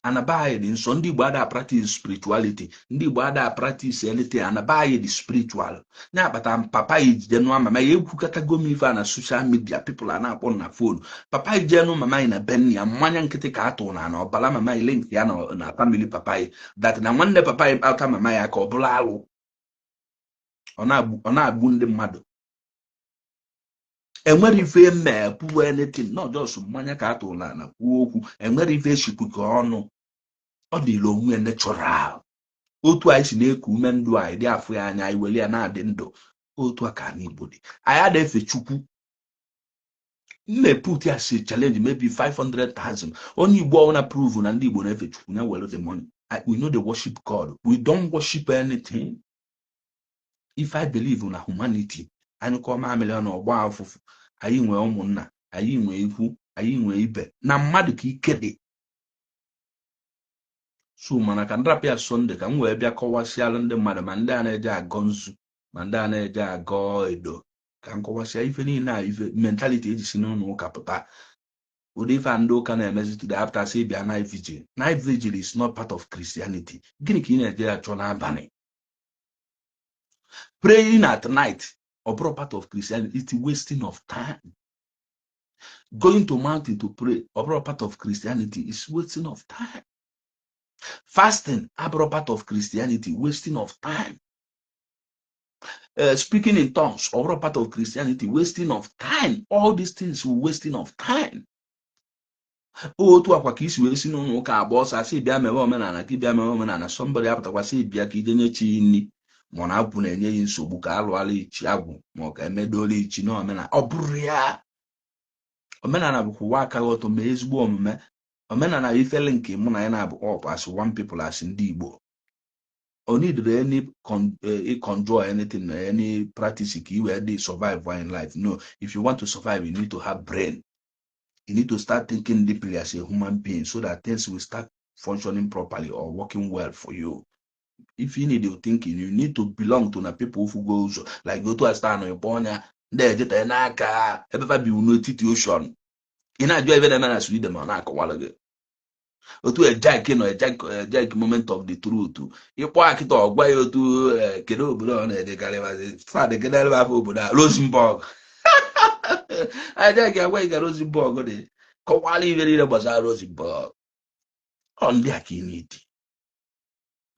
Anaba anyị dị nsọ. Ndị Igbo ada practice spirituality. Ndị Igbo ada practice anything. Anaba anyị dị spiritual ya akpata papa ya ejide nụọ mama ya. Ekwukọtago m ife a na social media, people a na-akpọ na phone. Papa ya jee nụ mama ya na be ya, mmanya nkịtị ka a tụrụ na ọbara mama ya link ya na family papa ya, that na nwanne papa ya kpata mama ya ka ọ bụrụ alụ. Ọ na-agbu ndị mmadụ. Enwere ife eme pụọ anything, not just mmanya ka a tụrụ n'ala kwuo okwu. Enwere ife eshipụka ọnụ, ọ dịrị onwe ya natural. Otu anyị si na-eku ume ndụ, anyị dị afụ ya anya, anyị were ya na-adị ndụ. Otu a ka anyị Igbo dị. Anyị ada efe Chukwu. M put ya as a challenge, maybe 500,000. Onye Igbo ọbụla prove na ndị Igbo na-efe Chukwu, ya were the money. We no dey worship God, we don't worship anything. If I believe na humanity, anyị kọọ mamịrị na ọgba afụfụ, anyị nwee ụmụnna, anyị nwee ikwu, anyị nwee ibe na mmadụ ka ike dị. So mana ka nrapịa Sunday ka m wee bịa kọwasịalụ ndị mmadụ, ma ndị a na-eje agọ nzu, ma ndị a na-eje agọ edo, ka m kọwasịa ife niile a, ife mentality eji si n'ụlọ ụka pụta, ụdị ife a ndị ụka na-emezi today. After say bịa night vigil, night vigil is not part of Christianity. Gịnị ka ị na-eje achọ n'abalị? Praying at night ọ bụrụ part of Christianity. It's wasting of time. Going to mountain to pray ọ bụrụ part of Christianity. It's wasting of time. Fasting abụrụ part of Christianity, wasting of time. Speaking in tongues ọ bụrụ part of Christianity, wasting of time. All these things were wasting of time. Otu akwa ka isi wee si n'ụlọ ụka agba ọsọ, asị bịa mewe omenala, ka ị bịa mewe omenala. Somebody apụtakwa sị bịa ka ije nye chi nri, ma ọ na-agwụ na-enye ya nsogbu, ka alụala ichi agwụ, ma ọ ka emedola ichi na omenala. Ọ bụrụ ya, omenala bụkwa ụwa aka ọtọ ma ezigbo omume. Omenala ifele nke mụ na ya na-abụ up as one people, as ndị Igbo. O need any conjure anything, any practice ka i wee dị survive in life. No, if you want to survive, you need to have brain. You need to start thinking deeply as a human being so that things will start functioning properly or working well for you. If you need to thinking, you need to belong to na people who go ụzọ like otu a star nọ ịkpọ ọnya ndị ejeta n'aka ebe fa bi n'etiti ocean. Ị na-ajụ ebe na-eme na Sweden, ma ọ na-akọwara gị otu ejik nọ ejik moment of the truth. Ịkpọ akịta, ọgwa ya otu kedu obodo ọ na-ejekarị fad, kedu ebe afọ obodo a, Rosenborg. Ejik agwa gị ka Rosenborg dị, kọwara ibe niile gbasara Rosenborg. Ọ ndị a ka ị na-edi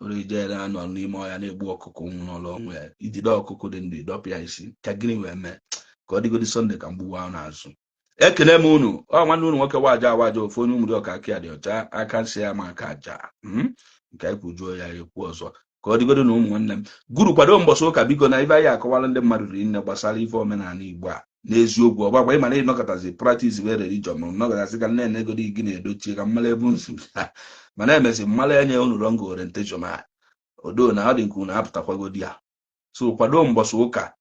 ụlọ ijere anọ n'ime ọhịa na-egbu ọkụkọ nwụrụ onwe ya, ijide ọkụkọ dị ndụ, ịdọpụ ya isi ka gịnị wee mee? Ka ọ dịgodi Sunday ka mgbuwa ahụ n'azụ. Ekele m unu. Ọ nwanne unu nwoke waja awaja, ofu onye ụmụrụ ọka aka ya dị ọcha, aka nsị ya ma aka aja nke anyị kwujuo ya ekwu ọzọ. Ka ọ dịgodo na ụmụ nwanne m guru kwado mbọsị ụka, biko, na ife anyị akọwala ndị mmadụ riri nne gbasara ife omenala Igbo a. N'eziokwu, ọgbakwa ịma na ịnọkọtazi practice wee religion, ma nnọkọtasị ka nne negodi gị na-edochie ka mmala ebe nsu, mana emesi mmala enye unu wrong orientation a odo na ọ dị nke unu apụtakwagodi ya. So kwado mbọsị ụka,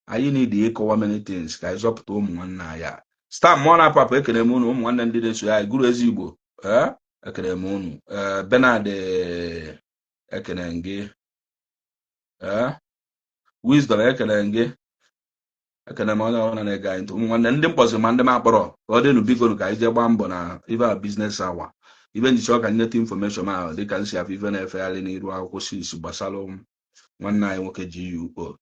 anyị need ịkọwa many things ka anyị zọpụta ụmụ nwanne anyị a. Star mmụọ na-apụ apụ, ekele m unu, ụmụ nwanne ndị na-eso anyị gụrụ ezi Igbo. Ee, ekele m unu. Ee, Bernard, ekele m gị. Ee, Wisdom, ekele m gị. Ekele m onye ọbụla na-ege anyị ntị, ụmụ nwanne ndị mkpọzi ma ndị m akpọrọ. Ka ọ dịnụ, biko, ka anyị jee gbaa mbọ na ife a business hour. Ibe njicha ọka nyeta information ahụ dịka nsi afọ ife na-efegharị n'iru akwụkwọ since gbasara nwanne anyị nwoke GUO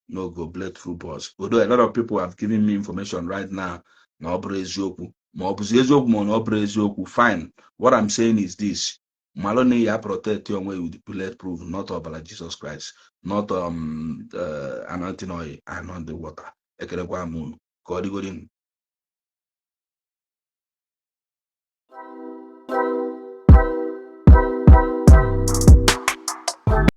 n'ogo bulletproof bus. Although a lot of people have given me information right now na ọ bụrụ eziokwu, ma ọ bụzi eziokwu, ma ọ na ọ bụrụ eziokwu, fine. What I'm saying is this: malụ na ya protect onwe with bulletproof, not ọbara Jesus Christ, not anointing oil and not the water. Ekelekwa m unu. Ka ọ dịgodi.